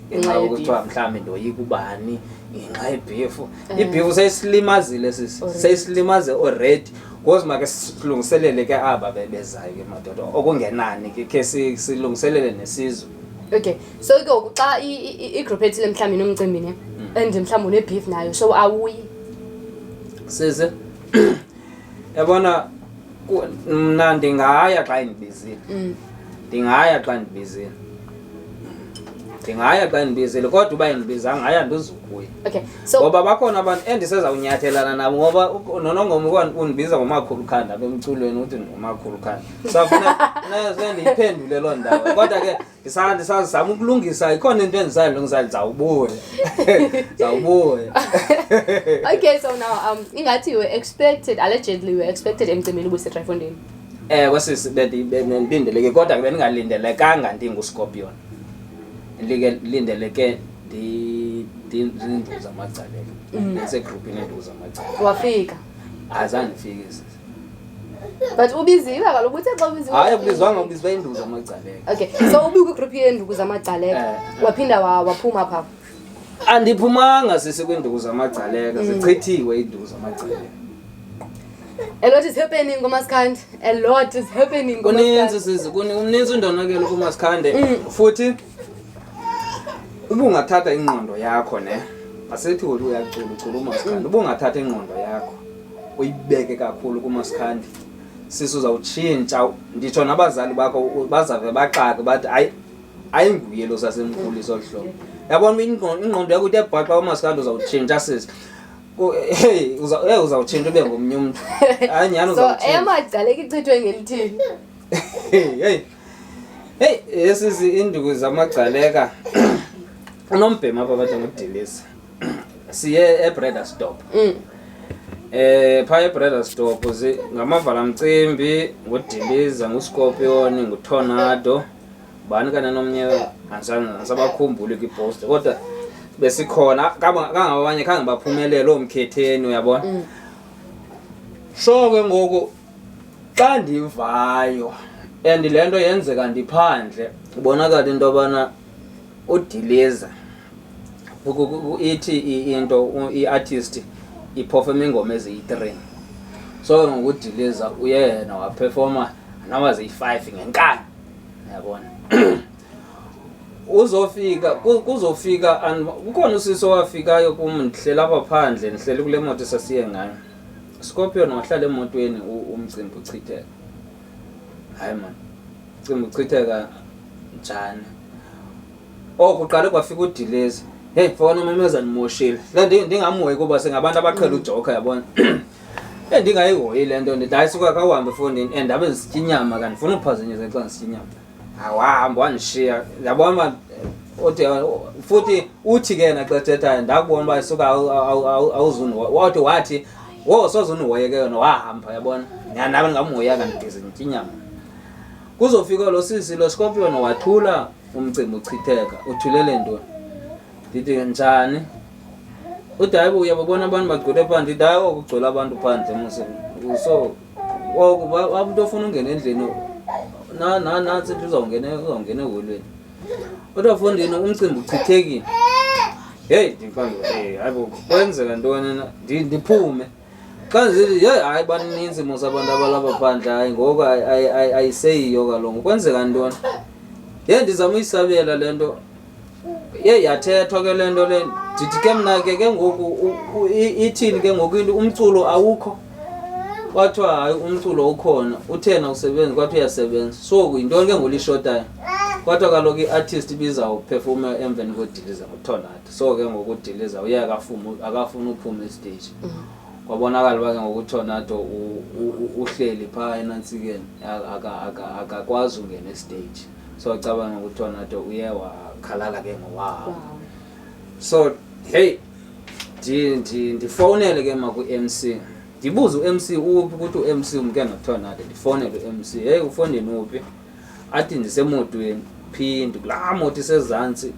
ngenxa Ngenxa yokuthiwa mhlawumbi ndoyika ubani, ngenxa ye-beef. I-beef seyisilimazile sisi. Already. Seyisilimaze already, ngozi make silungiselele ke aba bebezayo ke madoda, okungenani ke silungiselele nesizwe. Okay, so ke ngoku xa i-group ethile mhlawumbi inomcimbi ne, and mhlawumbi une-beef nayo, so awuyi? Sisi, yabona, mna ndingaya xa indibizile. Ndingaya xa ndibizile, ndingaya xa ndibizile, kodwa uba indibizanga, hayi, andizukuya. Okay, so Ngoba bakhona abantu endisezawunyathelana nabo, ngoba noNongoma undibiza ngomakhulu khanda apha emculweni, uthi ndingumakhulu khanda, so funeka ndiyiphendule loo ndawo. Kodwa ke ndisazama ukulungisa, ikhona into endisayilungisayo, ndizawubuya, ndizawubuya. Okay, so now ingathi you were expected, allegedly you were expected emcimbini ubuseTrifondini. Ewe sisi, bendilindeleke, kodwa ke bendingalindelekanga ndinguScorpion. Lindeleke ndinduku zamagcaleka, ndisegrupini enduku zamagcaleka. Wafika? Azange ndifike sisi. But ubiziwe kaloku, uthe xa ubiziwe. Hayi, akubizwanga, ubizwe induku zamagcaleka. Okay, so ubikwigroup yenduku zamagcaleka? Eh. Waphinda waphuma phaa? Andiphumanga sisi kwinduku zamagcaleka, zichithiwe iinduku zamagcaleka. A lot is happening kumaskandi. A lot is happening Kuninzi kumaskandi. sizi, kuninzi undonakele kumaskandi. Futhi ubungathatha ingqondo yakho ne. Asithi uthi uyacula ucula umaskandi. Ubungathatha ingqondo yakho uyibeke kakhulu kumaskandi. Sisi uzawutshintsha, nditsho nabazali bakho bazave baxake bathi hayi ayinguye lo sasemkhulisa olu hlobo. Yabona ingqondo yakho ithe bhaxa umaskandi uzawutshintsha sisi. Hey, hey, uzawutshintsha ube ngomnye umntu. Hayi nyhani So uzawutshintsha. eyamagcaleka ichithwe ngelithini? Hey, hey. Hey, esisi induku zamagcaleka. Unombhema apha bathi ngudilisa. Siye eBredastop. Pha eBredastop zi ngamavala mcimbi, ngudiliza, nguScorpion, nguTornado. Bani kana nomnye angisabakhumbuli kwipost kodwa besikhona kangabanye khange baphumelele omkhetheni uyabona. So ke ngoku xa ndivayo and le nto yenzeka ndiphandle, ubonakala into yobana udiliza ithi into i-artist iperforma iingoma eziyi-3. So ke ngoku udiliza uye yena waperforma noba ziyi-5 ngenkani, uyabona. Uzofika kuzofika kukhona usisi owafikayo kum, ndihleli apha phandle, ndihleli kule moto sasiye ngayo. Scorpion wahlala emotweni umcimbi uchitheka. Hayi man, umcimbi uchitheka njani? Oh, kuqale kwafika udilezi. Hey, mfana umemeza ndimoshile. Le ndingamhoyi kuba singabantu abaqhela ujoka, yabona. Hey, ndingayihoyi le nto, ndithi hayi suka khawuhambe efondini and ndabe ndisitya inyama, kanti ndifuna uphazanyiswa xa ndisitya inyama. Awahamba wandishiya. Yabona uba uthi futhi uthi ke yena xa ethethayo ndakubona uba suka awuzundihoya. Wathi wathi wo soze undihoye ke yona, wahamba yabona. Nyhani nabe ndingamhoyanga ndidize nditya inyama. Kuzofika lo sisi lo Scorpion wathula umcimbi uchitheka, uthulele ntoni? Ndithi njani? Uthi hayi bo uyababona abantu bagcwele phandle. Ndithi hayi oku kugcwele abantu phandle mos. So oku umntu ofuna ungena endlini nantsi into uzawungena eholweni. Kodwa mfondini umcimbi uchithekile. Heyi ndiphambi, hey hayi bo kwenzeka ntoni na? Ndiphume. Xa ndisithi yeyi hayi baninzi mos abantu abalapha phandle, hayi ngoku ayiseyiyo kaloku. Kwenzeka ntoni? Yeyi ndizama uyisabela le nto. Yeyi yathethwa ke le nto le. Ndithi ke mna ke ke ngoku ithini ke ngoku into, umculo awukho? Kwathiwa hayi umculo ukhona, uthena awusebenzi, kwathiwa uyasebenza. So yintoni ke ngoku lishotayo? Kwathiwa kaloku i-artist ibizawuphefoma emveni kodiliza nguTornado. So ke ngoku udiliza uye akafuni uphuma esiteji. Kwabonakala uba ke ngoku uTornado uhleli phaa enantsikeni, akakwazi ungena esiteji. So cabanga ngoku uTornado uye wakhalala ke ngoku wahamba. So hey, ndifowunele ke ma ku-M C. Ndibuze u-M C uphi, ukuthi u-M C umke noTornado. Ndifowunele u-M C, hey ufondini uphi? Athi ndisemotweni. Phi? Ndikulaa moto isezantsi.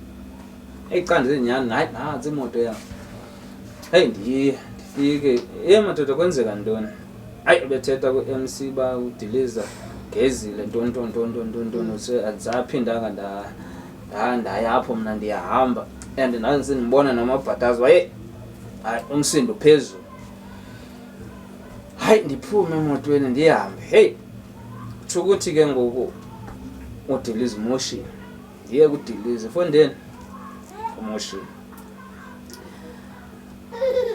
Eyi cha ndizenyani, hayi nantsi imoto yam. Heyi ndiye ndifike, ye madoda kwenzeka ntoni? Hayi bethetha ku-M C uba udiliza gezile ntoni ntoni ntoni ntoni ntoni ntoni. So andisaphindanga ndaya apho mna ndiyahamba. And ndandisendibona namabhatazi uba heyi hayi umsindo uphezulu. Hayi ndiphume emotweni ndihambe. Heyi tsho ukuthi ke ngoku udiliza umoshile. Ndiye kudiliza efondeni umoshile.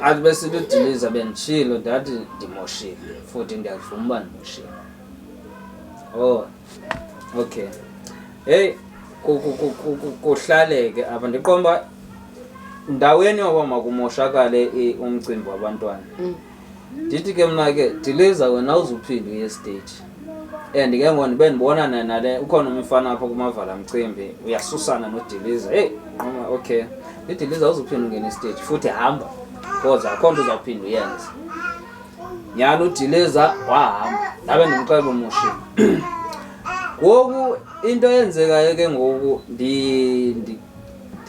Athi besithi udiliza benditshilo ndathi ndimoshile futhi ndiyavuma uba ndimoshile. Oh, okay. Heyi kuhlaleke apha ndiqonda uba ndaweni yoba makumoshakale umcimbi wabantwana. Ndithi ke mna ke diliza wena awuzuphinde uye esiteji. And ke ngoku ndibe ndibona nale ukhona umfana apha kumavala mcimbi uyasusana nodiliza. Heyi nqoma okay. Idiliza awuzuphinde ungene esiteji futhi hamba because akho nto uzawuphinda uyenze. Nyhani udiliza wahamba ndabe ndimxelela umoshile. Ngoku into eyenzekayo ke ngoku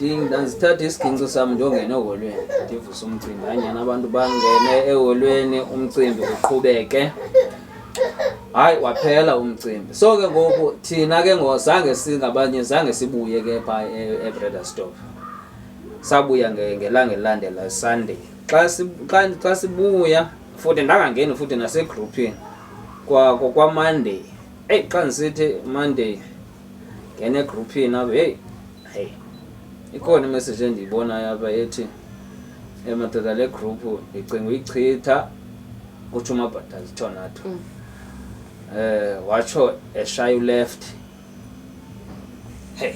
ndandithatha isiginci sam ndiyongena eholweni ndivuse umcimbi. Hayi nyhani abantu bangene eholweni umcimbi uqhubeke. Hayi waphela umcimbi. So ke ngoku thina ke ngoku zange singabanye zange sibuye ke phaa eBredastop. Sabuya ngelanga elilandela Sunday. Xa sibuya Futhi ndangangeni futhi nasegruphini kwaMonday. Eyi, xa ndisithi Monday ngena egruphini apha, heyi hey, ikhona imessage endiyibonayo apha ethi, madoda, le gruphu ndicinga uyichitha, kutsho uMabhadazi Tornado. Watsho eshaya uleft. Hey,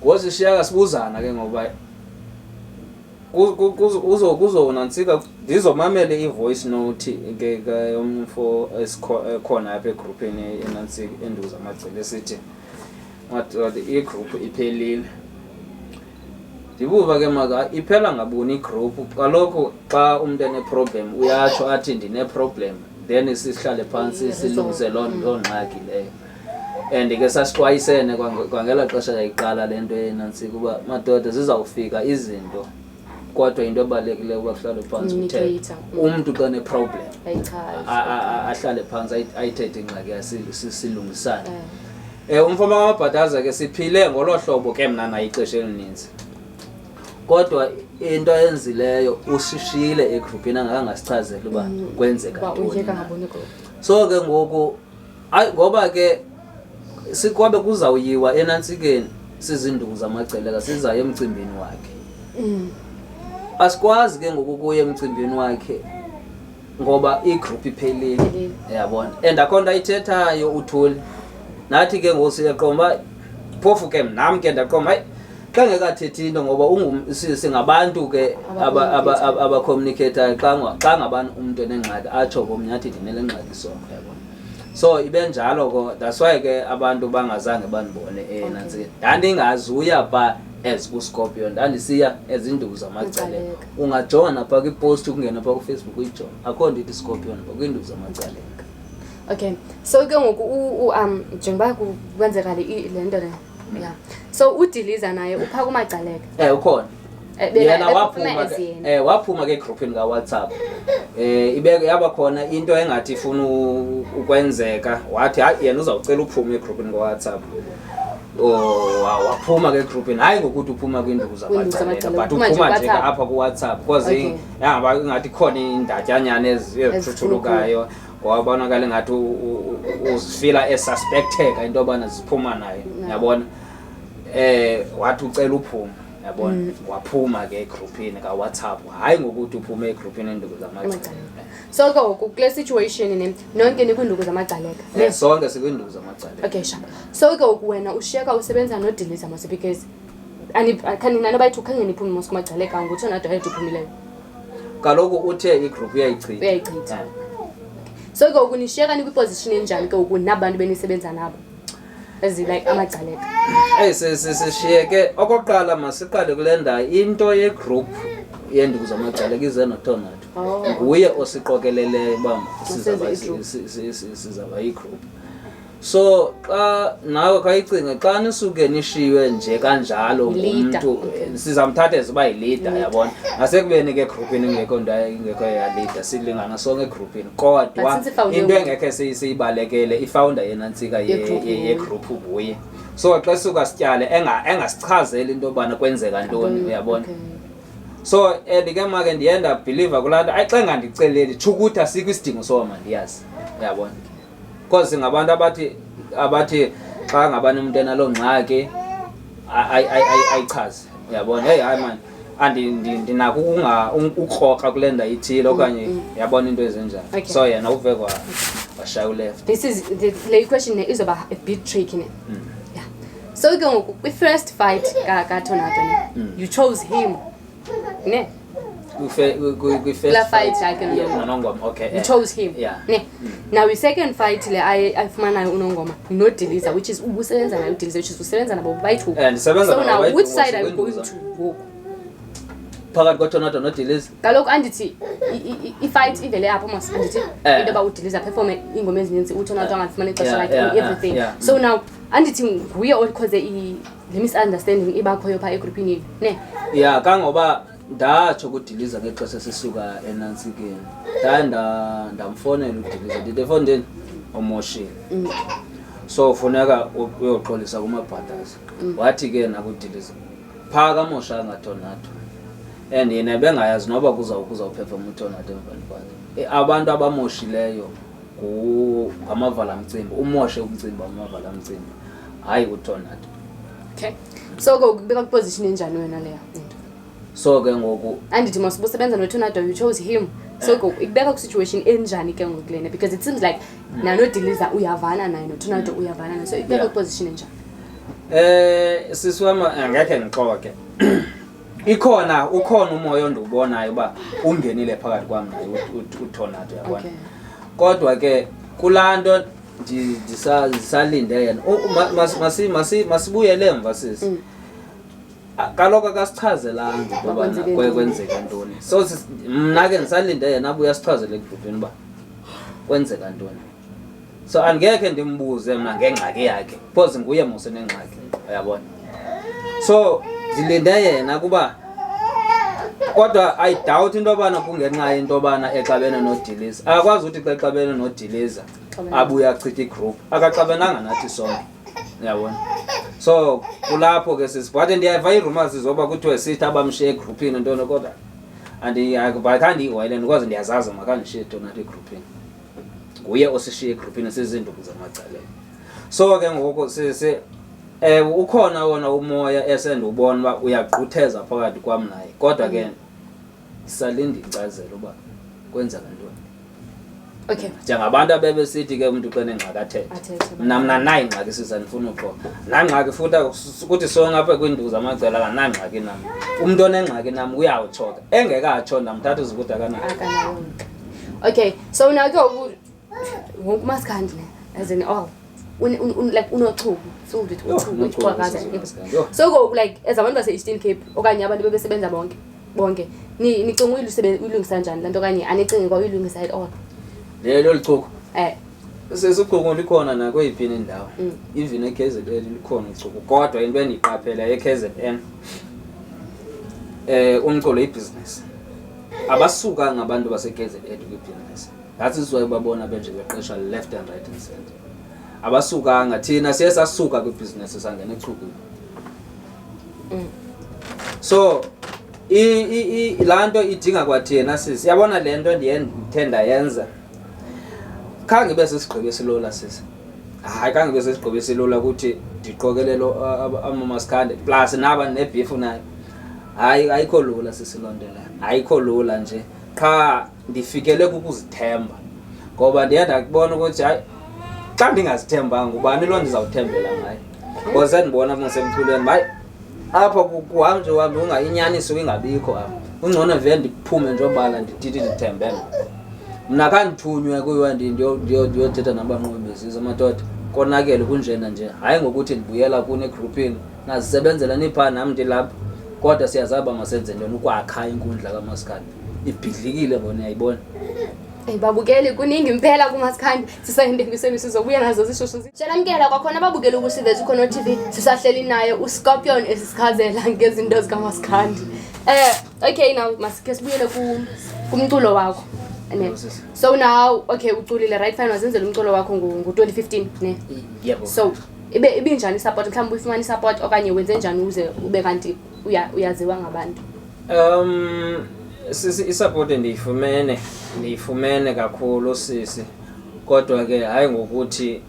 ngozishiyaka sibuzana ke ngoba kuzonantsika ndizomamele i-voice note ke yomfo ekhona apha egruphini enantsika enduza amagcele esithi, madoda, igruphu iphelile. Ndibuva ke maka iphela ngabuni igruphu? Kaloku xa umntu eneproblem uyatsho athi ndine-problem, then sihlale phantsi silungise loo ngxaki leyo. And ke sasixwayisene kwangela xesha yayiqala le nto yenantsika uba, madoda, zizawufika izinto, kodwa into ebalulekileyo uba kuhlalwe phantsi kuthethwe. Communicate. Umntu xa eneproblem Ayichaze. ahlale phantsi ayithethe ingxaki yakhe, silungisane. Umfo kaMabhadaza ke siphile ngolo hlobo ke mna naye ixesha elininzi, kodwa into ayenzileyo usishiyile egruphini angakangasichazeli uba kwenzeka Uba ntoni uyeka na. ngabuni group. So ke ngoku hayi, ngoba ke sikwabe kuzawuyiwa enantsikeni sizinduku zamaGceleka, sizayo emcimbini wakhe. Asikwazi ke ngoku ukuya emcimbini wakhe ngoba igruphu iphelile. Iphelile. Uyabona, and akho nto ayithethayo uthuli. Nathi ke ngoku siyaqomba uba phofu ke nam ke ndaqomba, hayi, xa ngekathethi into ngoba singabantu ke abacommunicatayo. Xa ngabani umntu enengxaki atsho komnye athi ndinele ngxaki, so uyabona, so ibe njalo ko. That's why ke abantu bangazange bandibone enantsi. Ndandingazuya pha as uScorpion, ndandisiya ezinduku zamaGceleka. Magcaleka. Ungajonga napha kwipost, ukungena phaa kuFacebook uyijonge, akho nto ithi Scorpion pha kwiinduku zamaGcaleka. Okay, so ke ngoku njengoba kwenzeka le nto le, yeah, so uDiliza naye upha kumaGcaleka? Ukhona. Beka- Yena beperforma waphuma as ke, yena. Waphuma ke egrupini kaWhatsApp. Ibe yaba khona into engathi ifuna ukwenzeka, wathi hayi, yena uzawucela uphume egrupini kaWhatsApp. Oh, waphuma ke egrupini, hayi ngokuthi uphuma kwiinduku Kwiinduku zamaGcaleka, zamaGcaleka, but uphuma nje uphuma nje kuWhatsApp. apha kuWhatsApp because yangaba ingathi khona indatyanyana ezithuthulukayo, wabonakala ingathi uzifila esuspecteka into yobana ziphuma naye. Yabona, wathi ucela uphuma, yabona. Waphuma ke egrupini kaWhatsApp, hayi ngokuthi uphume egrupini enduku zamaGcaleka. Amagcaleka. So ke ngoku kule situation ne nonke nikwiinduku zamaGcaleka? Sonke sikwiinduku zamaGcaleka. Okay, sharp. So ke ngoku wena ushiyeka usebenza noDiliza mos, because khanina nobayithi khange niphume mos kumaGcaleka, ngutsho nadohead uphumileyo. Kaloku uthe igruphu uyayichitha. Uyayichitha. So ke ngoku nishiyeka nikwiposition enjani ke ngoku nabantu benisebenza nabo as like amaGcaleka? Eyi, sishiyeke okokuqala, masiqale kule ndawo, into yegroup yenduku zamaGcaleka ize noTornado. Nguye osiqokeleleyo uba Masenze igroup. sizaba yigroup. So xa nawe khayicinge, xa nisuke nishiywe nje kanjalo Yi-leader, ngumntu, sizamthatha as uba yileader, yabona, nasekubeni ke egrupini ingekho nto, ingekho yaleader, silingana sonke egrupini, kodwa But since ifounde into nguye. engekhe siyibalekele, ifounder yenantsika Yegroup nguye. yegruphu nguye. So xa suka sityale engasichazeli into yobana kwenzeka ntoni, uyabona. So and ke make ndiye ndabhiliva kulaa nto, ayi, xa engandiceleli tsho ukuthi asikho isidingo soba mandiyazi, uyabona, because singabantu abathi xa ngabani umntu enaloo ngxaki ayichaze, uyabona. Heyi, hayi mani, ndinako ukrokra kule ndawo ithile okanye, yabona, into ezinjalo. So yena uve washaya uleft. This is le question ne izoba a bit tricky ne. Yeah, so ke ngoku kwi-first fight kaTornado ne, you chose him ne? Kwi-first Kulaa fight yakhe noNongoma. Nonongoma, okay. You chose him Yeah. ne. Now i-second fight le ayifumanayo uNongoma noDiliza, which is ubusebenza naye uDiliza, which is usebenza nabo bayi-two. Ndisebenza So nabo now bayi-two, which side are you ngoku going to ngoku? Phakathi kwaTornado noDiliza? Kaloku andithi i-fight ivele apho mos, andithi into yoba uDiliza performe iingoma ezininzi, uTornado angafumani ixesha lakhe, everything. So now andithi nguye ocause le misunderstanding ibakhoyo phaa egrupini yenu ne? Ya, kangoba ndatsho kuDiliza ngexesha sisuka enantsikeni, ndaye ndamfonela uDiliza, ndithi efondini umoshile, so funeka uyoxolisa kumabhadaza. Wathi ke nakudiliza phaa kamoshanga Tornado. And yena ebengayazi noba kuzawuphefoma uTornado emveni kwakhe. Abantu abamoshileyo ngamavala mcimbi, umoshe umcimbi wamavala mcimbi, hayi uTornado. Okay, so ke ukubeka kwiposition enjani wena leya into? So ke ngoku Andithi mos ubusebenza noTornado, you chose him, so ke ikubeka kwisituation enjani ke ngoku lena? Because it seems like nanoDiliza uyavana naye, noTornado uyavana naye, so ikubeka kwiposition enjani? Sisi wam, angekhe ngixoke, ikhona, ukhona umoya ondiwubonayo uba ungenile phakathi kwam naye uTornado, uyabona. Kodwa ke kulaa nto ndisalinde yena. Masibuyele emva, sisi. Kaloku akasichazelanga into yobana Kwenzeke ntoni. Kwenzeka ntoni. So mna ke ndisalinde yena abuye asichazele egrupini uba kwenzeka ntoni. So angekhe ndimbuze mna ngengxaki yakhe because nguye mos enengxaki, uyabona. So ndilinde yena kuba, kodwa I doubt into yobana kungenxa yento yobana exabene noDiliza. Akakwazi ukuthi xa exabene noDiliza Xabene. abuye achithe igroup. Akaxabenanga nathi sonke, uyabona. So kulapho ke sisi, but ndiyava ii-rumors zoba kuthiwe sithi abamshiye egruphini ntoni, kodwa khandiyihoyile because ndiyazazi makandishiye nathi egruphini. Nguye osishiye egruphini siziinduku zamacaleni. So ke ngoku sisi, ukhona wona umoya esendiwubona uba uyagqutheza phakathi kwam naye, kodwa ke salinde inkcazelo uba kwenzeka ntoni. Njengabantu abebesithi ke umntu xa enengxaki athethe. Athethe. Mna nayo ingxaki, sisi, andifuni uxoka. Nangxaki futhi ukuthi sonke apha kwiinduku zamacala akanangxaki nam. Umntu onengxaki nam uyawutsho ke, engekatsho ndamthatha uze ukuthi akanayo. Akanayo. Okay, so now ke ngoku wonke umaskandi ne, as in all like unochuku, filled with Yho, uchuku, unochuku, ichwakaza. sisi umaskandi, yho. So ngoku like as abantu base-Eastern Cape okanye abantu bebesebenza bonke bonke, nicinga uyilungisa njani laa nto, okanye anicingi kwa uyilungisa at all? Lelo lichuku. Eh. Sesichuku likhona nakweyiphi na indawo. Even e-KZN likhona uchuku, kodwa into endiyiqaphela e-KZN, umculo ibhizinesi. Abasuka ngabantu base-KZN kwibhizinesi. That's is why babona benje beqesha left and right and center. Abasukanga, thina siye sasuka kwibhizinesi sangena echukwini. So laa nto idinga kwathina, sisi. Yabona le nto ndiye ndithe ndayenza, khange ibe sisigqibo esilula, sisi. Hayi, khange ibe sisigqibo esilula ukuthi ndiqokelele amamaskandi plus naba nebhifu nayo. Hayi, ayikho lula, sisi, loo nto leyo ayikho lula nje. Qha ndifikele kukuzithemba, ngoba ndiye ndakubona ukuthi hayi, xa ndingazithembanga, ubani loo ndizawuthembela ngayo? Because sendibona kungasemculweni, hayi, apha kuhambe nje uhambe inyaniso ingabikho apha. Kungcono vele ndiphume nje obala, ndithi ndithembe mna. Mna khandithunywe kuyiwa ndiyothetha nabanqobi bezizwe, madoda, konakele kunjena nje. Hayi, ngokuthi ndibuyela kuni egruphini, nazisebenzela niphaa, nam ndilapha, kodwa siyazazi uba masenze ntoni ukwakha inkundla kamaskandi. Ibhidlikile bona, uyayibona. Eyi babukeli, kuningi impela kumaskandi. Sisayentengisweni, sizobuya nazo zishushu. Siyanamkela kwakhona ababukeli ukusivethu khona TV. Sisahleli naye uScorpion esisichazela ngezinto zikamaskandi. Okay, now masikhe sibuyele kumculo wakho. Ne. Yebo, sisi. So now okay, uculile, right, fine, wazenzela umculo wakho ngo-2015, ne? Yebo. So ibe ibinjani isupport, mhlawumbi uyifumana isupport okanye wenze njani ukuze ube kanti uyaziwa ngabantu? Sisi, isupport ndiyifumene kakhulu, sisi. Kodwa ke hayi ngokuthi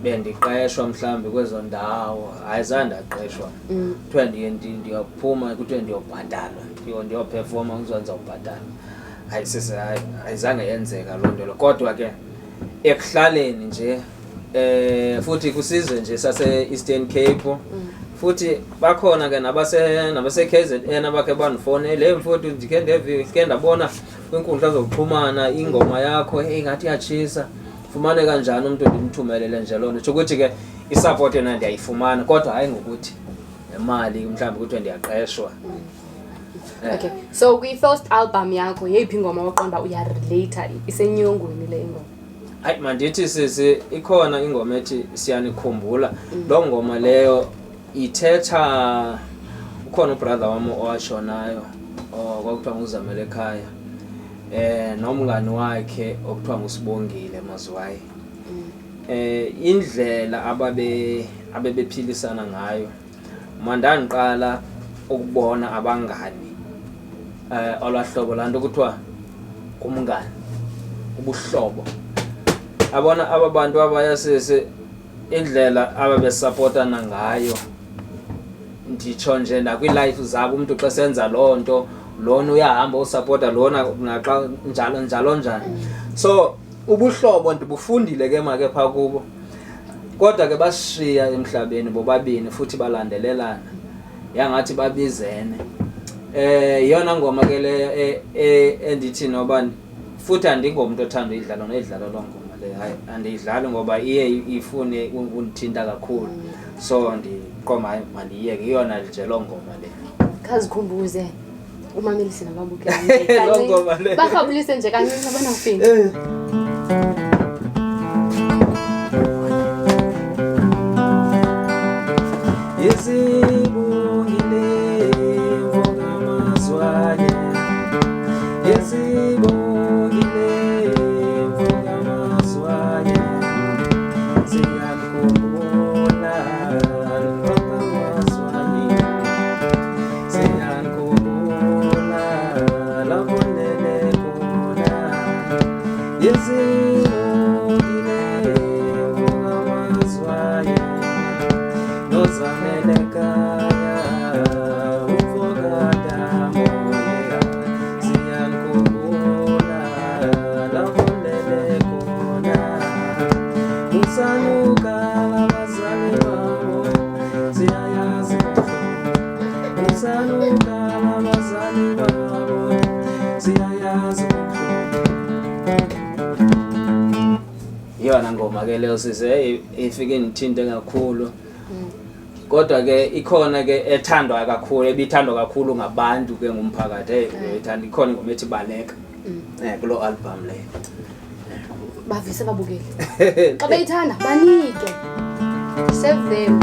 bendiqeshwa mhlawumbi kwezo ndawo, hayi, zange ndaqeshwa. Kuthiwa ndiyophuma, kuthiwe ndiyobhatalwa, ndiyophefoma, kuthiwa ndizawubhatalwa. Hayi sisi, hayi, ayizange yenzeka loo nto lo. Kodwa ke ekuhlaleni nje, futhi kusizwe nje sase Eastern Cape, futhi bakhona ke nabase KZN abakhe bandifonele, hey mfowethu, ndikhe ndeve, ndikhe ndabona kwiinkundla zokuxhumana ingoma yakho, hey, ngathi iyatshisa, fumane kanjani umntu ndimthumelele nje loo nto. Tsho ukuthi ke isupport yona ndiyayifumana, kodwa hayi ngokuthi nemali mhlawumbi kuthiwe ndiyaqeshwa. Okay, so kwi-first album yakho yeyiphi ingoma oqonda uba uyarelata, isenyongweni le ingoma? Hayi, mandithi sisi, ikhona ingoma ethi Siyanikhumbula. Loo ngoma leyo ithetha, ukhona ubrother wam owashonayo kwakuthiwa nguZamele ekhaya, nomngani wakhe okuthiwa nguSibongile Mazwayi. Indlela abebephilisana ngayo, mandandiqala ukubona abangani. Olwaa hlobo, laa nto kuthiwa ngumngani, ubuhlobo. Yabona aba bantu abaya sisi, indlela ababesapotana ngayo, nditsho nje nakwiilife zabo, umntu xa senza loo nto lona uyahamba usapota lona, naxa njalo njalo njalo. So ubuhlobo ndibufundile ke make phaa kubo, kodwa ke basishiya emhlabeni bobabini futhi balandelelana, yangathi babizene. Yiyona ngoma ke leyo endithi noba futhi andingomntu othanda uyidlala noyidlala loo ngoma leyo. Hayi, andiyidlali ngoba iye ifune undithinta kakhulu, so ndiqoma hayi mandiyiyeke, iyona nje loo ngoma leyo. Khazikhumbuze umamelise nababukeli. Loo ngoma leyo. Barhabulise nje kancinci abanafini. Isibongile mfokamazwane, isibongile mfokamazwane, siyakhumbula mfokamazwane, siyakhumbula lapho lele khona. Isibongile mfokamazwane, nozamele ekhaya umfokadamoya, siyakhumbula lapho lele khona. Musanukala abazali babo, siyayazi buhlungu. Musanukala abazali babo, siyayazi buhlungu. Iyona ngoma ke leyo sisi, hey, ifike indithinte kakhulu. Kodwa ke ikhona ke ethandwa kakhulu, ebithandwa kakhulu ngabantu ke ngumphakathi. Hey, uyayithanda, ikhona ingoma ethi Baleka kuloo album leyo. Bavise babukeli xa beyithanda, banike, save them.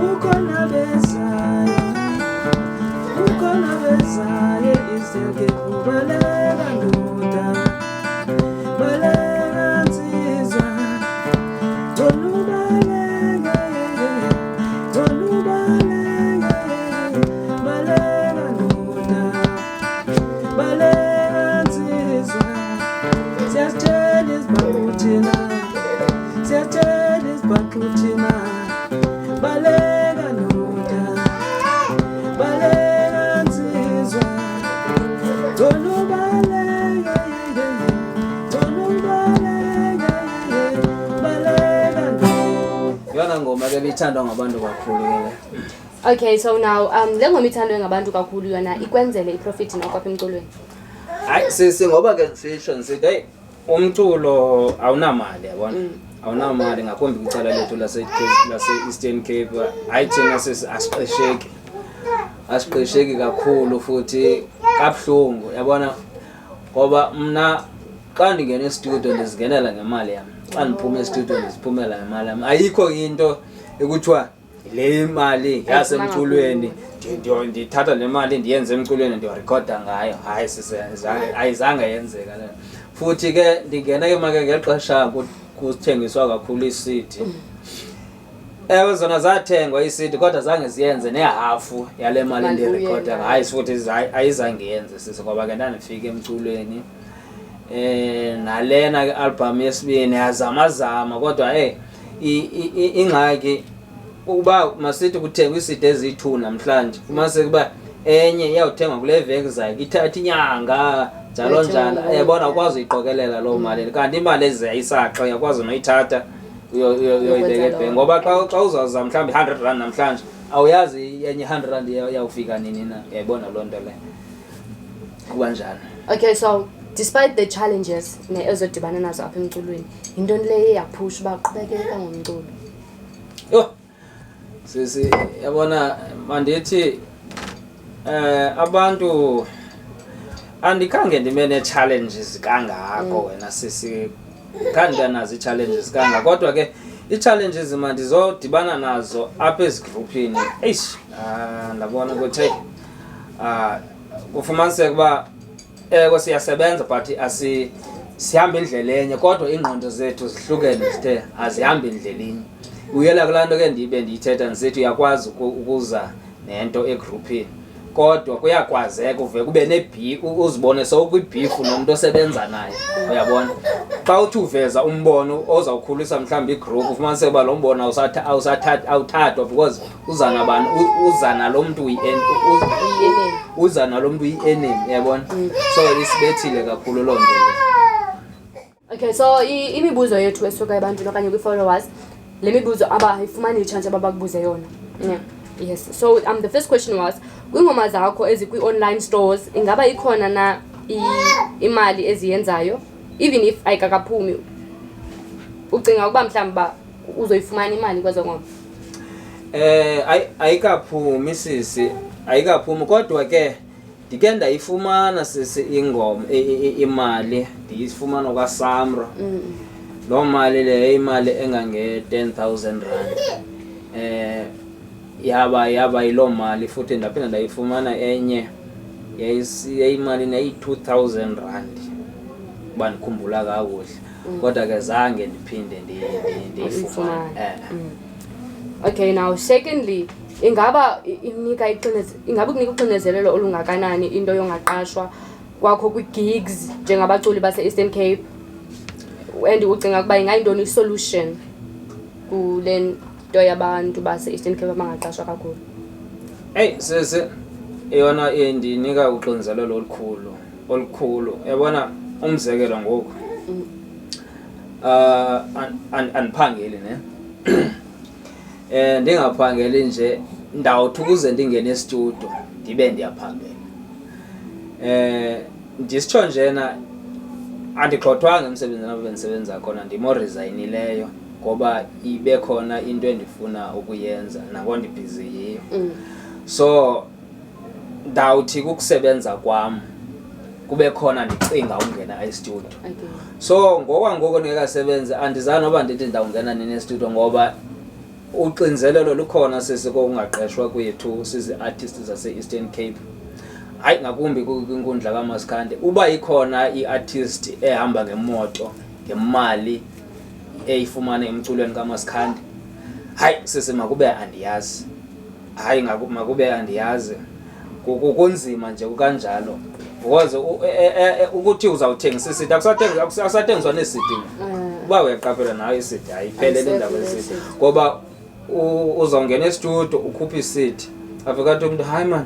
Ukhona bezayo, ukhona bezayo, Eastern Cape. Baleka ndoda, baleka nsizwa, ngcono ubaleke, ngcono ubaleke. Baleka ndoda, baleka nsizwa, siyasithela isibhaxu thina, siyasithela isibhaxu thina. Baleka ndoda, baleka nsizwa, ngcono ubaleke, ngcono ubaleke, baleka ndoda. Yona ngoma ke ibithandwa ngabantu kakhulu ke le. Okay, so now le ngoma ithandwe ngabantu kakhulu, yona ikwenzele iprofit noko apha emculweni? Hayi sisi, ngoba ke ndisitsho ndisithi heyi, umculo awunamali, yabona, awunamali, ngakumbi kwicala lethu lase-Eastern Cape. Hayi, thina sisi asiqesheki, asiqesheki kakhulu futhi kabuhlungu, yabona, ngoba mna xa ndingena estudio ndizingenela ngemali yam, xa ndiphuma estudio ndiziphumela ngemali yam. Ayikho into ekuthiwa le mali yasemculweni, ndithatha le mali ndiyenze emculweni, ndiyorekhoda ngayo. Hayi sisi, ayizange yenzeka le. Futhi ke ndingena ke make ngexesha kuthengiswa kakhulu ii-CD. Ewe, zona zathengwa ii-CD, kodwa zange ziyenze nehafu yale mali Mali ndiyirekhoda uyenza. ngayo. Futhi ayizange yenze sisi, ngoba ke ndandifika emculweni nalena ke album yesibini yazamazama, kodwa ingxaki uba masithi kuthengwa ii-CD eziyi-2 namhlanje, fumaniseke uba enye iyawuthengwa kule veki zayo, ithatha inyanga, njalo njalo. Yabona, awukwazi uyiqokelela loo mali, kanti imali eziyayisaxa uyakwazi noyithatha uyoyibeka Uyokwenza ebhenki, loo. ngoba xa uzawuza mhlawumbi i-100 rand namhlanje, awuyazi enye i-100 rand iyawufika nini na. Uyayibona loo nto leyo, kuba njalo. Okay, so despite the challenges ne ezodibana nazo apha emculweni, yintoni le eyaphusha uba qhubekeka ngomculo? Yho sisi, yabona, mandithi abantu andikhange ndibe nee-challenges kangako. Wena sisi, khange ndibe nazo ii-challenges kangako, kodwa ke ii-challenges mandizodibana nazo apha ezigruphini. Eish, ndabona ukuthi hey, kufumaniseka uba ewe siyasebenza, but asi Sihamba indlela enye, kodwa iingqondo zethu zihlukene, zithe azihambi indlela inye. Uyela kulaa nto ke ndibe ndiyithetha ndisithi uyakwazi ukuza nento egruphini, kodwa kuyakwazeka uve kube uzibone sowukwibhifu nomntu osebenza naye. Uyabona, xa uthi uveza umbono ozawukhulisa mhlawumbi igruphu, ufumaniseke uba lo mbono awuthathwa because uza nabani, uza nalo mntu uza nalo mntu uyi-enemy, uyabona. So isibethile kakhulu loo nto le. Okay, so imibuzo yethu esuka ebantwini okanye kwii-followers, le mibuzo abayifumani itshansi ababakubuze yona. Yeah. Yes. So the first question was, kwiingoma zakho ezikwi-online stores, ingaba ikhona na imali eziyenzayo, even if ayikakaphumi? Ucinga ukuba mhlawumbi uba uzoyifumana imali kwezo ngoma? Ayikaphumi sisi, ayikaphumi, kodwa ke ndike ndayifumana sisi ingoma, imali ndiyifumana kwaSAMRO. Loo mali leyo imali engange-10,000 rand. Yaba yiloo mali, futhi ndaphinda ndayifumana enye yayimali yayi-2000 rand uba ndikhumbula kakuhle. Kodwa ke zange ndiphinde ndiyifumane. Uyifumane. Okay, now secondly, ingaba inika ingaba ikunika uxinezelelo olungakanani into yongaqashwa kwakho kwii-gigs njengabaculi base-Eastern Cape? And ucinga ukuba ingayintoni i-solution kule nto yabantu base-Eastern Cape abangaqashwa kakhulu? Eyi sisi, yona indinika uxinzelelo olukhulu, olukhulu. Uyabona, umzekelo ngoku, andiphangeli ne. Ndingaphangeli nje, ndawuthi ukuze ndingene estudio ndibe ndiyaphangela. Ndisitsho njena andigxothwanga emsebenzini apho bendisebenza khona, ndim oresignileyo ngoba ibe khona into endifuna ukuyenza nangoku ndibhizi yiyo. So ndawuthi kukusebenza kwam kube khona ndicinga ungena estudio. So ngokwangoku ndingekasebenzi, andizange noba ndithi ndawungena nini estudio, ngoba uxinzelelo lukhona sisi kokungaqeshwa kwethu sizi-artist zase-Eastern Cape. Hayi, ngakumbi kwinkundla kaMasikhandi, uba ikhona i-artist ehamba ngemoto ngemali eyifumana emculweni kaMasikhandi, hayi sisi, makube andiyazi, hayi makube andiyazi. Kunzima nje kukanjalo, because ukuthi uzawuthengisa i-CD, akusathengiswa nee-CD. Uba uyaqaphela nayo i-CD ayiphelele indaba Ayisekho ye-CD, le-CD. ngoba uzawungena estudio ukhuphe i-CD, afike athi umntu, hayi man,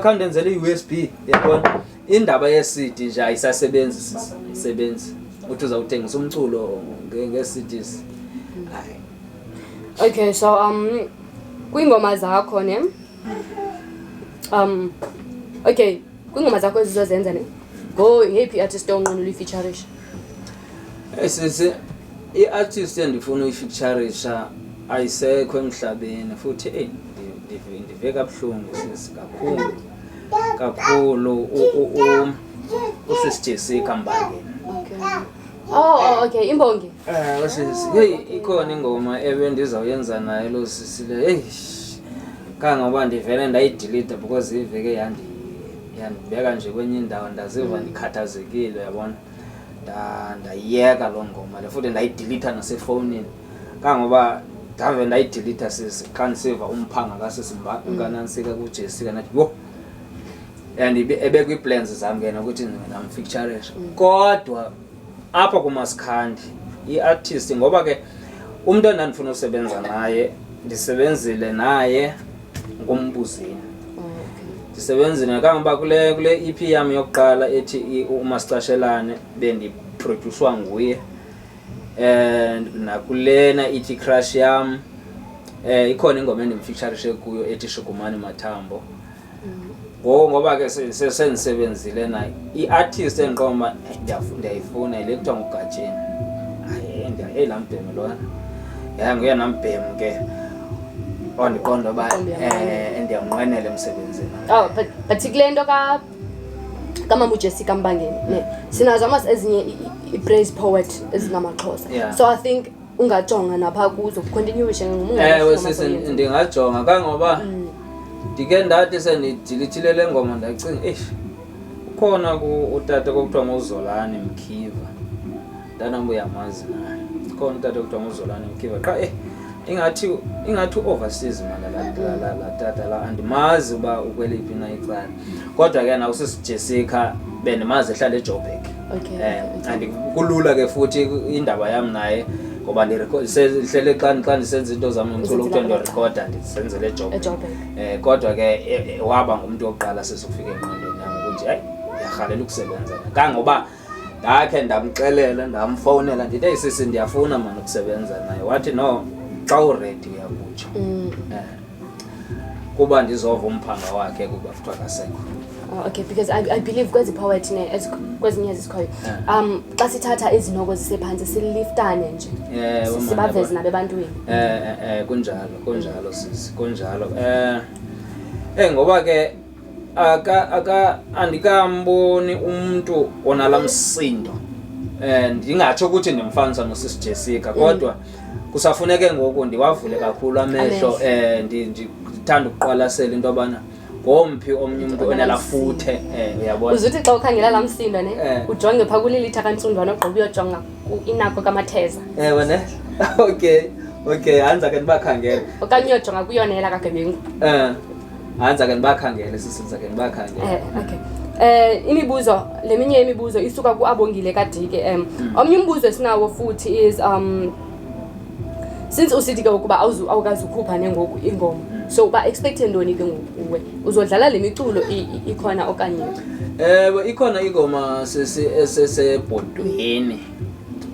khandenzele i-USB. Yabona, indaba ye-CD nje ayisasebenzi sisi, ayisebenzi. Uthi uzawuthengisa umculo ngee-CDs, hayi. Okay, so kwiingoma zakho ne, okay, kwiingoma zakho ezizozenza ne, ngeyiphi i-artist onqwenela uyifeaturisha? Sisi, i-artist endifuna uyifeaturisha ayisekho emhlabeni, futhi eyi ndive kabuhlungu sisi, kakhulu kakhulu, usisi Jessica Mbangeni. Okay. Oh, okay, imbongi. Sisi, heyi, ikhona ingoma ebendizawuyenza naye loo sisi le, heyi, kangoba ndivele ndayidelete because iveke yandibeka nje kwenye indawo, ndaziva ndikhathazekile, uyabona. Ndayiyeka loo ngoma le, futhi ndayidelita nasefowunini, kangoba ndave ndayidelita sisi xa ndisiva umphanga kasisi kanantsika kuJessica, ndathi yho. And ebekwii-plans zam ke nokuthi ndingamfeaturisha, kodwa apha kuMasikhandi i-artist, ngoba ke umntu endandifuna usebenza naye ndisebenzile naye nguMbuzini. Ndisebenzile kangoba kule EP yam yokuqala ethi uMasicashelane bendiprodyuswa nguye, and nakulena ithi Crush yam, ikhona ingoma endimfeaturishe kuyo ethi Shukumani Mathambo. Ngoku ngoba ke sendisebenzile naye, i-artist endiqonda uba ndiyayifuna yile kuthiwa nguGatsheni. Hayi, eyi, laa mbhemu lona yaye nguyena mbhemu ke ondiqonda uba Uqonda uyamnqwenela. Ndiyamnqwenela emsebenzini. Oh, but kule nto kamama uJessica Mbangeni ne, sinazo amas ezinye i-praise poet ezingamaXhosa. So I think ungajonga napha kuzo, continuation. Ewe sisi, ndingajonga, kangoba ndike ndathi sendidelethile le ngoma, ndacinga, eish. Ukhona utata kokuthiwa nguZolani Mkhiva. Ntanam uyamazi na? Ukhona utata okuthiwa nguZolani Mkhiva. Qha ingathi u-overseas mana la tata la, andimazi uba ukweliphi na icala. Kodwa ke naw usisi Jessica bendimazi ehlala eJoburg. And kulula ke futhi indaba yam naye ngoba ndihlele xa ndisenza into zam nomculo kuthiwa ndiyorekhoda, ndisenzele eJoburg. EJoburg. Kodwa ke waba ngumntu wokuqala sesukufika engqondweni yam ukuthi hayi, ndiyarhalela ukusebenza naye. Kangoba ndakhe ndamxelela, ndamfowunela ndithi, eyi sisi, ndiyafuna mani ukusebenza naye. Wathi no, xa u-ready uyakutsho. Kuba ndizova umphanga wakhe kuba kuthiwa akasekho. Oh, okay, because I believe kwezi poet ne kwezinye ezikhoyo. Xa sithatha izinoko zisephantsi siliftane nje. Sibaveze nabo ebantwini. Kunjalo, kunjalo sisi, kunjalo. Ngoba ke aka andikamboni umuntu onala msindo. Ndingatsho ukuthi ndimfanisa nosisi Jessica, kodwa kusafuneke ngoku ndiwavule kakhulu amehlo, Amehlo. Ndithanda ukuqwalasela into yobana ngomphi omnye umuntu Onala onalafuthe, msindo. Uyabona. Uzuthi xa ukhangela laa msindo ne, ujonge phaa kulilitha kaNtsundwana ogqiba uyojonga inako kaMatheza. Ewe ne? Okay, okay, hanza ke ndibakhangele. Okanye uyojonga kuyonela kaGebengu. Hanza ke ndibakhangele, sisi, hanza ke ndibakhangele. Okay. Imibuzo, leminye imibuzo isuka kuAbongile kaDike. Omnye umbuzo esinawo futhi is since usithi ke ukuba awukazi ukhupha nengoku ingoma, so uba expect ntoni ke ngoku kuwe? Uzodlala le miculo ikhona okanye? Ewe, ikhona ingoma sisi esesebhodweni,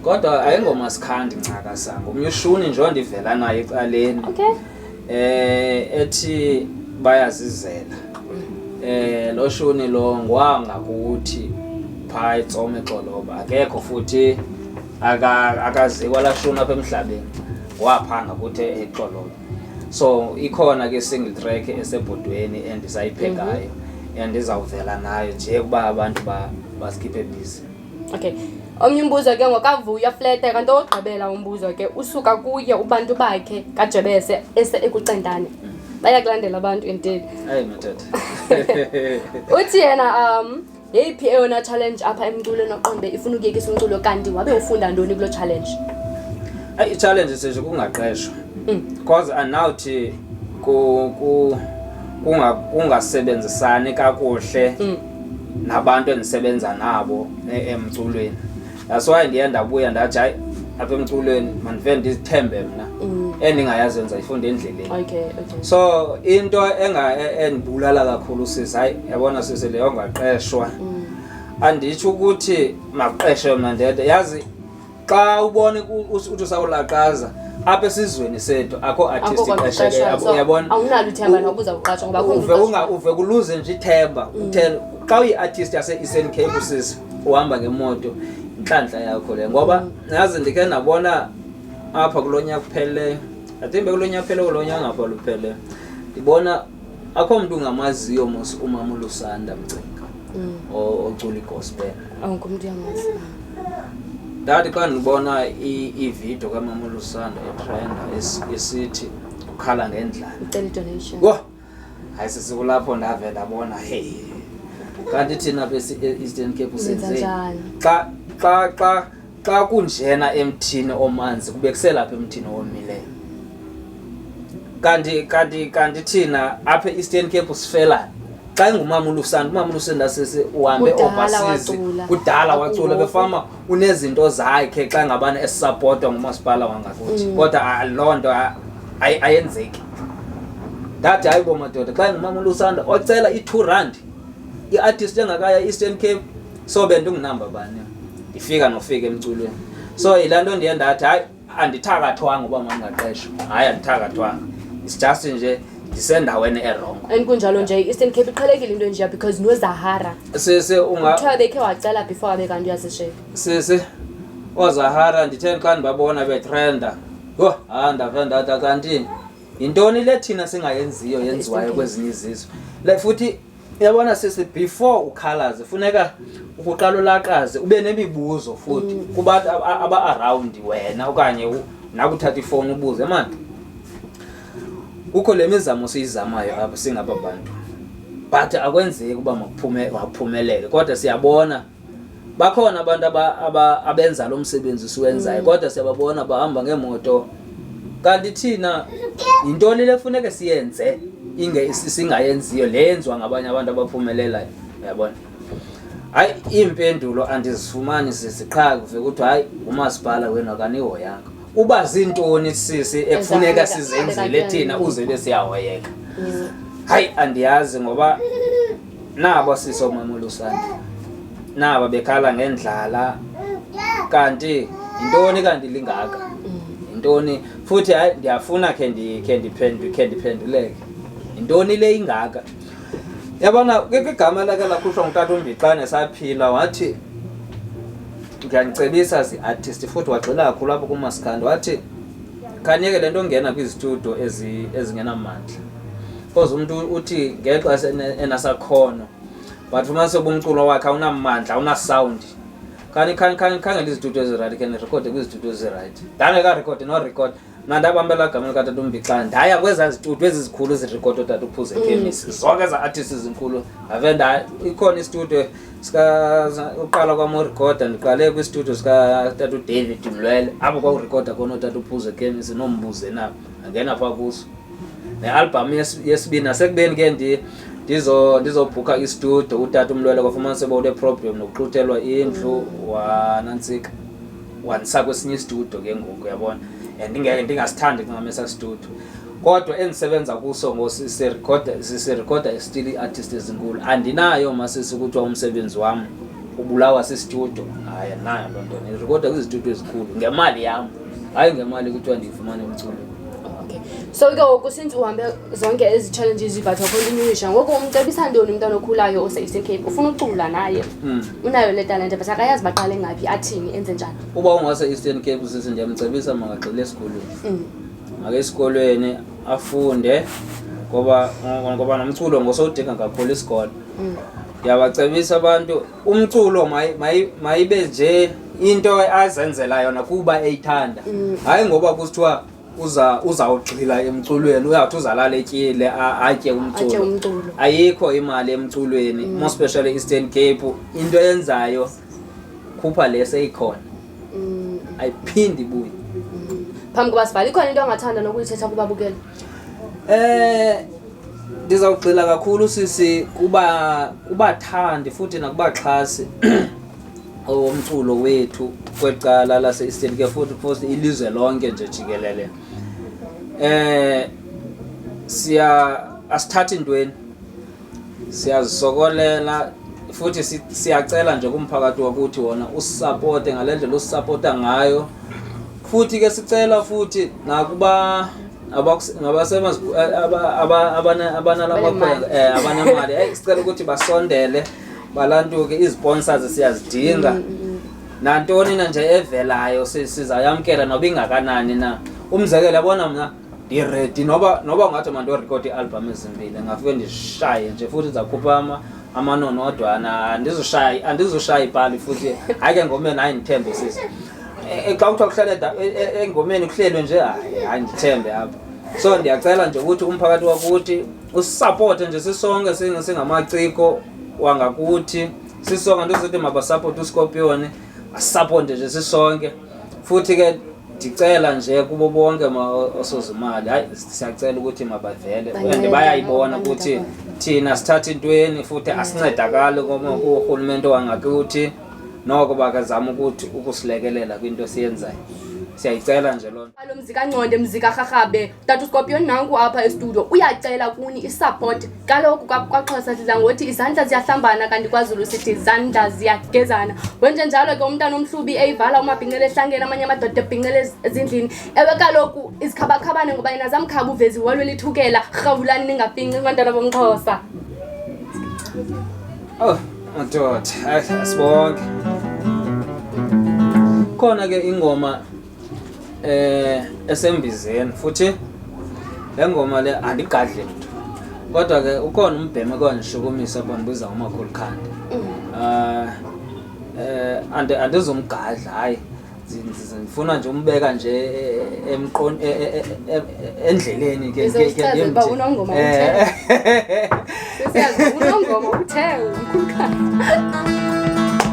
kodwa ayingoma sikhandi ncakasanga, ngomnye ushuni nje ondivela naye ecaleni. Ethi bayazizela. Lo shuni lo ngwangakuthi phaa eTsome eXoloba, akekho futhi akaziwa la shuni apha emhlabeni, wapha ngakuthi eXoloba. So ikhona ke single track esebhodweni endisayiphekayo, endizawuvela nayo nje ukuba abantu basikhiphe busy. Okay. Omnye umbuzo ke ngokaVuya Flete, kanti owokugqibela umbuzo ke usuka kuye ubantu bakhe kaJebese ese ekucentane. Bayakulandela abantu indeed. Hayi madoda. Uthi yena yeyiphi eyona challenge apha emculweni oqonde ifuna ukuyekisa umculo, kanti wabe ufunda ntoni kuloo challenge? Hayi, i-challenge sesho kungaqeshwa. Because anawuthi kungasebenzisani kakuhle nabantu endisebenza nabo emculweni. That's why ndiye ndabuya ndathi hayi, apha emculweni mandivele ndizithembe mna. Endingayazi yenza ifunde endleleni. So into endibulala kakhulu sisi, hayi yabona sisi leyo ngaqeshwa. Anditsho ukuthi makuqeshwe mna ndedwa. Yazi xa ubona uthi usawulaqaza apha esizweni sethu akho artist Akho kwaqeshwa, iqesheke, so uyabona? Awunalo ithemba nokuba uzawuqashwa ngoba akho mntu Uve uqashwayo. uve kuluze nje ithemba. Uthe xa uyi-artist yase-Eastern Cape sisi uhamba ngemoto, inhlanhla yakho le, ngoba yazi ndikhe ndabona apha kulo nyaka uphelileyo, I think bekulo nyaka uphelileyo, kulo nyaka ngapha luphelileyo, ndibona akho mntu ungamaziyo mos umama uLusanda Mcinga, ocula igospel. Oh, ngumntu uyamazi. Ndathi xa ndibona ividiyo kamama uLusanda etrenda esithi ukhala ngendlala, ucela i-donation. Wo, hayi sisi, kulapho ndave ndabona hey, kanti thina apha e-Eastern Cape Senza senzeni? njani? Xa kunjena emthini omanzi kube kuselapha emthini owomileyo, kanti thina apha e-Eastern Cape sifelana. Xa ingumama uLusanda, umama uLusanda sisi uhambe Kudala overseas, wacula. kudala wacula, Akungoku. befama unezinto zakhe xa ngabana esupportwa ngumasipala wangakuthi, kodwa loo nto ayenzeki. Ndathi hayi bo madoda, xa ingumama uLusanda ocela i-2 rand, i-artist engakaya e-Eastern Cape, so bendingunamba bani ndifika nofika emculweni. So yilaa nto ndiye ndathi hayi, andithakathwanga uba mandingaqeshwa, hayi andithakathwanga, it's just nje ndisendaweni erongo. And kunjalo nje i-Eastern Cape iqhelekile into enjeya, because noZahara Sisi unga kuthiwa bekhe wacela before abe kanti uyazishiya. Sisi, ooZahara ndithe xa ndibabona betrenda, yho, hayi ndave ndathi kanti yintoni le thina singayenziyo yenziwayo kwezinye izizwe le. Futhi uyabona sisi, before ukhalaze funeka ukuqala ulaqaze, ube nemibuzo futhi kubantu aba-around wena, okanye nakuthatha ifowuni ubuze, mani kukho le mizamo siyizamayo apha singaba bantu. But akwenzeki uba makuphume makuphumelele, kodwa siyabona bakhona abantu abenza lo msebenzi siwenzayo, kodwa siyababona bahamba ngeemoto. Kanti thina yintoni le funeke siyenze inge singayenziyo le yenziwa ngabanye abantu abaphumelelayo, uyabona? Hayi, iimpendulo andizifumani sisi, qha kuve kuthiwa hayi, umasipala wenu akanihoyanga. Uba ziintoni sisi ekufuneka sizenzile thina uze be siyahoyeka? Hayi, andiyazi, ngoba nabo sisi oomamolusane naba bekhala ngendlala, kanti yintoni kanti lingaka yintoni futhi? Hayi, ndiyafuna khe ndiphenduleke, yintoni le ingaka? Yabona, kwigama lake lakhutshwa ngutata uMbixane esaphila, wathi ndiyanicebisa zi-artist, futhi wagxila kakhulu apho kumaskandi, wathi khaniyeke le nto ngena kwizitudio ezingenamandla, because umntu uthi ngexesha enasakhono but fumanise uba umculo wakhe awunamandla, awunasawundi. Khangela izitudio ezirayithi, khe nirekhode kwizitudio ezirayithi. Ndangekarekhodi norekhod mna, ndabambela gama likatata uMbixane, ndaya kwezaa zitudio ezi zikhulu zirekhodi ootata uPhuze Khemisi, zonke ezaa artist zinkulu. Ave nda ikhona istudio sika uqala kwam urekhoda, ndiqale kwistudio sikatata uDavid Mlwele, apho kwakurekhoda khona ootata uPhuze Khemisi noMbuze nabo, angena phaa kuso. Ne-album yesibini, nasekubeni ke ndizobhukha istudio, utata uMlwele kwafumanise uba une-problem nokuxuthelwa indlu, wanantsika wandisa kwesinye istudio ke ngoku, uyabona, and ndingeke ndingasithandi ncam esaa studio, kodwa endisebenza kuso ngoku sirekhoda still ii-artist ezinkulu. Andinayo masisi kuthiwa umsebenzi wam ubulawa sistudio, hayi, andinayo loo nto. Ndirekhoda kwizitudio ezikhulu ngemali yam, hayi ngemali kuthiwa ndiyifumane emculweni. Okay, so ke ngoku since uhambe zonke ezi challenges but wacontinuisha, ngoku umcebisa ntoni umntwana okhulayo ose-Eastern Cape ufuna ucula naye, unayo le talente but akayazi baqale ngaphi, athini, enze njani? Uba ungase-Eastern Cape sisi, ndiyamcebisa makagxile esikolweni, make esikolweni afunde, ngoba nomculo ngosowudinga kakhulu isikolo. Ndiyabacebisa abantu, umculo mayibe nje into azenzela yona kuba eyithanda, hayi ngoba kusithiwa uzawugxila emculweni, uyawuthi uzalala etyile, atye atye umculo. Umculo. Ayikho imali emculweni, more especially Eastern Cape. Into yenzayo, khupha le seyikhona, ayiphindi ibuye. Phambi koba sivale, ikhona into angathanda nokuyithetha kubabukeli? Ndizawugxila kakhulu sisi kuba kubathandi futhi nakubaxhasi womculo wethu kwecala lase-Eastern Cape, futhi ilizwe lonke nje jikelele. Siya asithathi intweni, siyazisokolela, futhi siyacela nje kumphakathi wakuthi wona usisapote ngale ndlela usisapota ngayo. Futhi ke sicela futhi nakuba abanalamakhwelo, abanemali, sicela ukuthi basondele, balantuke, izisponsors siyazidinga. Nantoni na nje evelayo sizayamkela noba ingakanani na. Umzekelo, yabona mna ndiready, noba ungathi mandiyorekhoda ii-album ezimbini, ngafike ndishaye nje, futhi ndizakhupha amanonodwana, andizushaya ipali futhi. Hayi ke ngomeni, hayi, ndithembe sisi. Xa kuthiwa kuhlale engomeni kuhlelwe nje, hayi hayi, ndithembe apha. So ndiyacela nje ukuthi umphakathi wakuthi usisapote nje sisonke, singamaciko wangakuthi sisonke. Andizuthi mabasapote uScorpion, asapote nje sisonke. Futhi ke ndicela nje kubo bonke osozimali, hayi, siyacela ukuthi mabavele and Bancede, bayayibona bancede ukuthi khona. thina sithatha intweni, futhi asincedakali kurhulumente wangakuthi, noko bakazama ukuthi ukusilekelela kwinto esiyenzayo. Siyayicela nje loo nto. Lo mzika Nconde, mzika Rharhabe, tata uScorpion nanku apha estudio, uyacela kuni isupport. Kaloku kwaXhosa sidla ngothi izandla ziyahlambana, kanti kwaZulu sithi izandla ziyagezana. Wenje njalo ke umntana omhlubi eyivala umabhinqela ehlangene, amanye amadoda ebhinqela ezindlini. Ewe kaloku izikhabakhabane, ngoba yena zamkhaba uvezi walwela ithukela. Rhawulani ningabhinqi, bantwana bomXhosa. Oh, madoda, hayi, asibonke. Khona ke ingoma esembizeni, futhi le ngoma le andigadli mntu. Kodwa ke ukhona umbheme kondishukumisa apha, ndibiza umakhulu khanda. Andizumgadla, hayi. Ndifuna nje umbeka nje emqon endleleni ke. Ize usichazele uba uNongoma uthe. Sesiyazi uNongoma uthe umkhulukazi.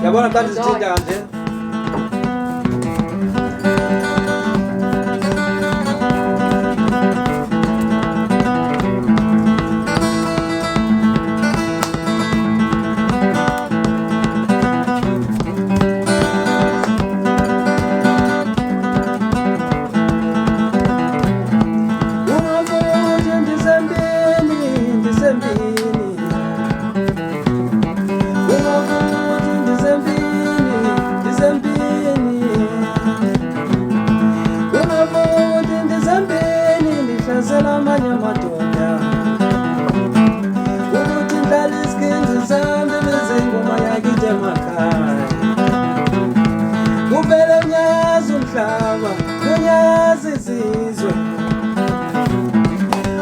Yabona xa ndizithinta kanje. Kumele unyazi umhlaba, unyazi izizwe.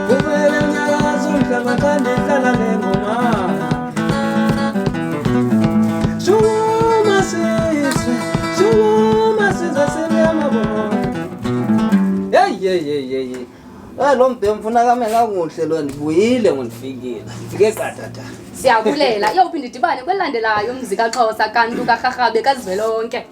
Kumele unyazi umhlaba xa ndihlala le ngoma. Shuma sizwe, shuma sizwe simnyama. Hey hey hey hey. Hey. Lo mbhem mfuna kame kakuhle lo, ndibuyile ngondifikile. Ndifike qatata. Siyabulela. Iyawuphinda idibane kwelandelayo umzi kaXhosa kaNtu kaRharhabe kazwelonke.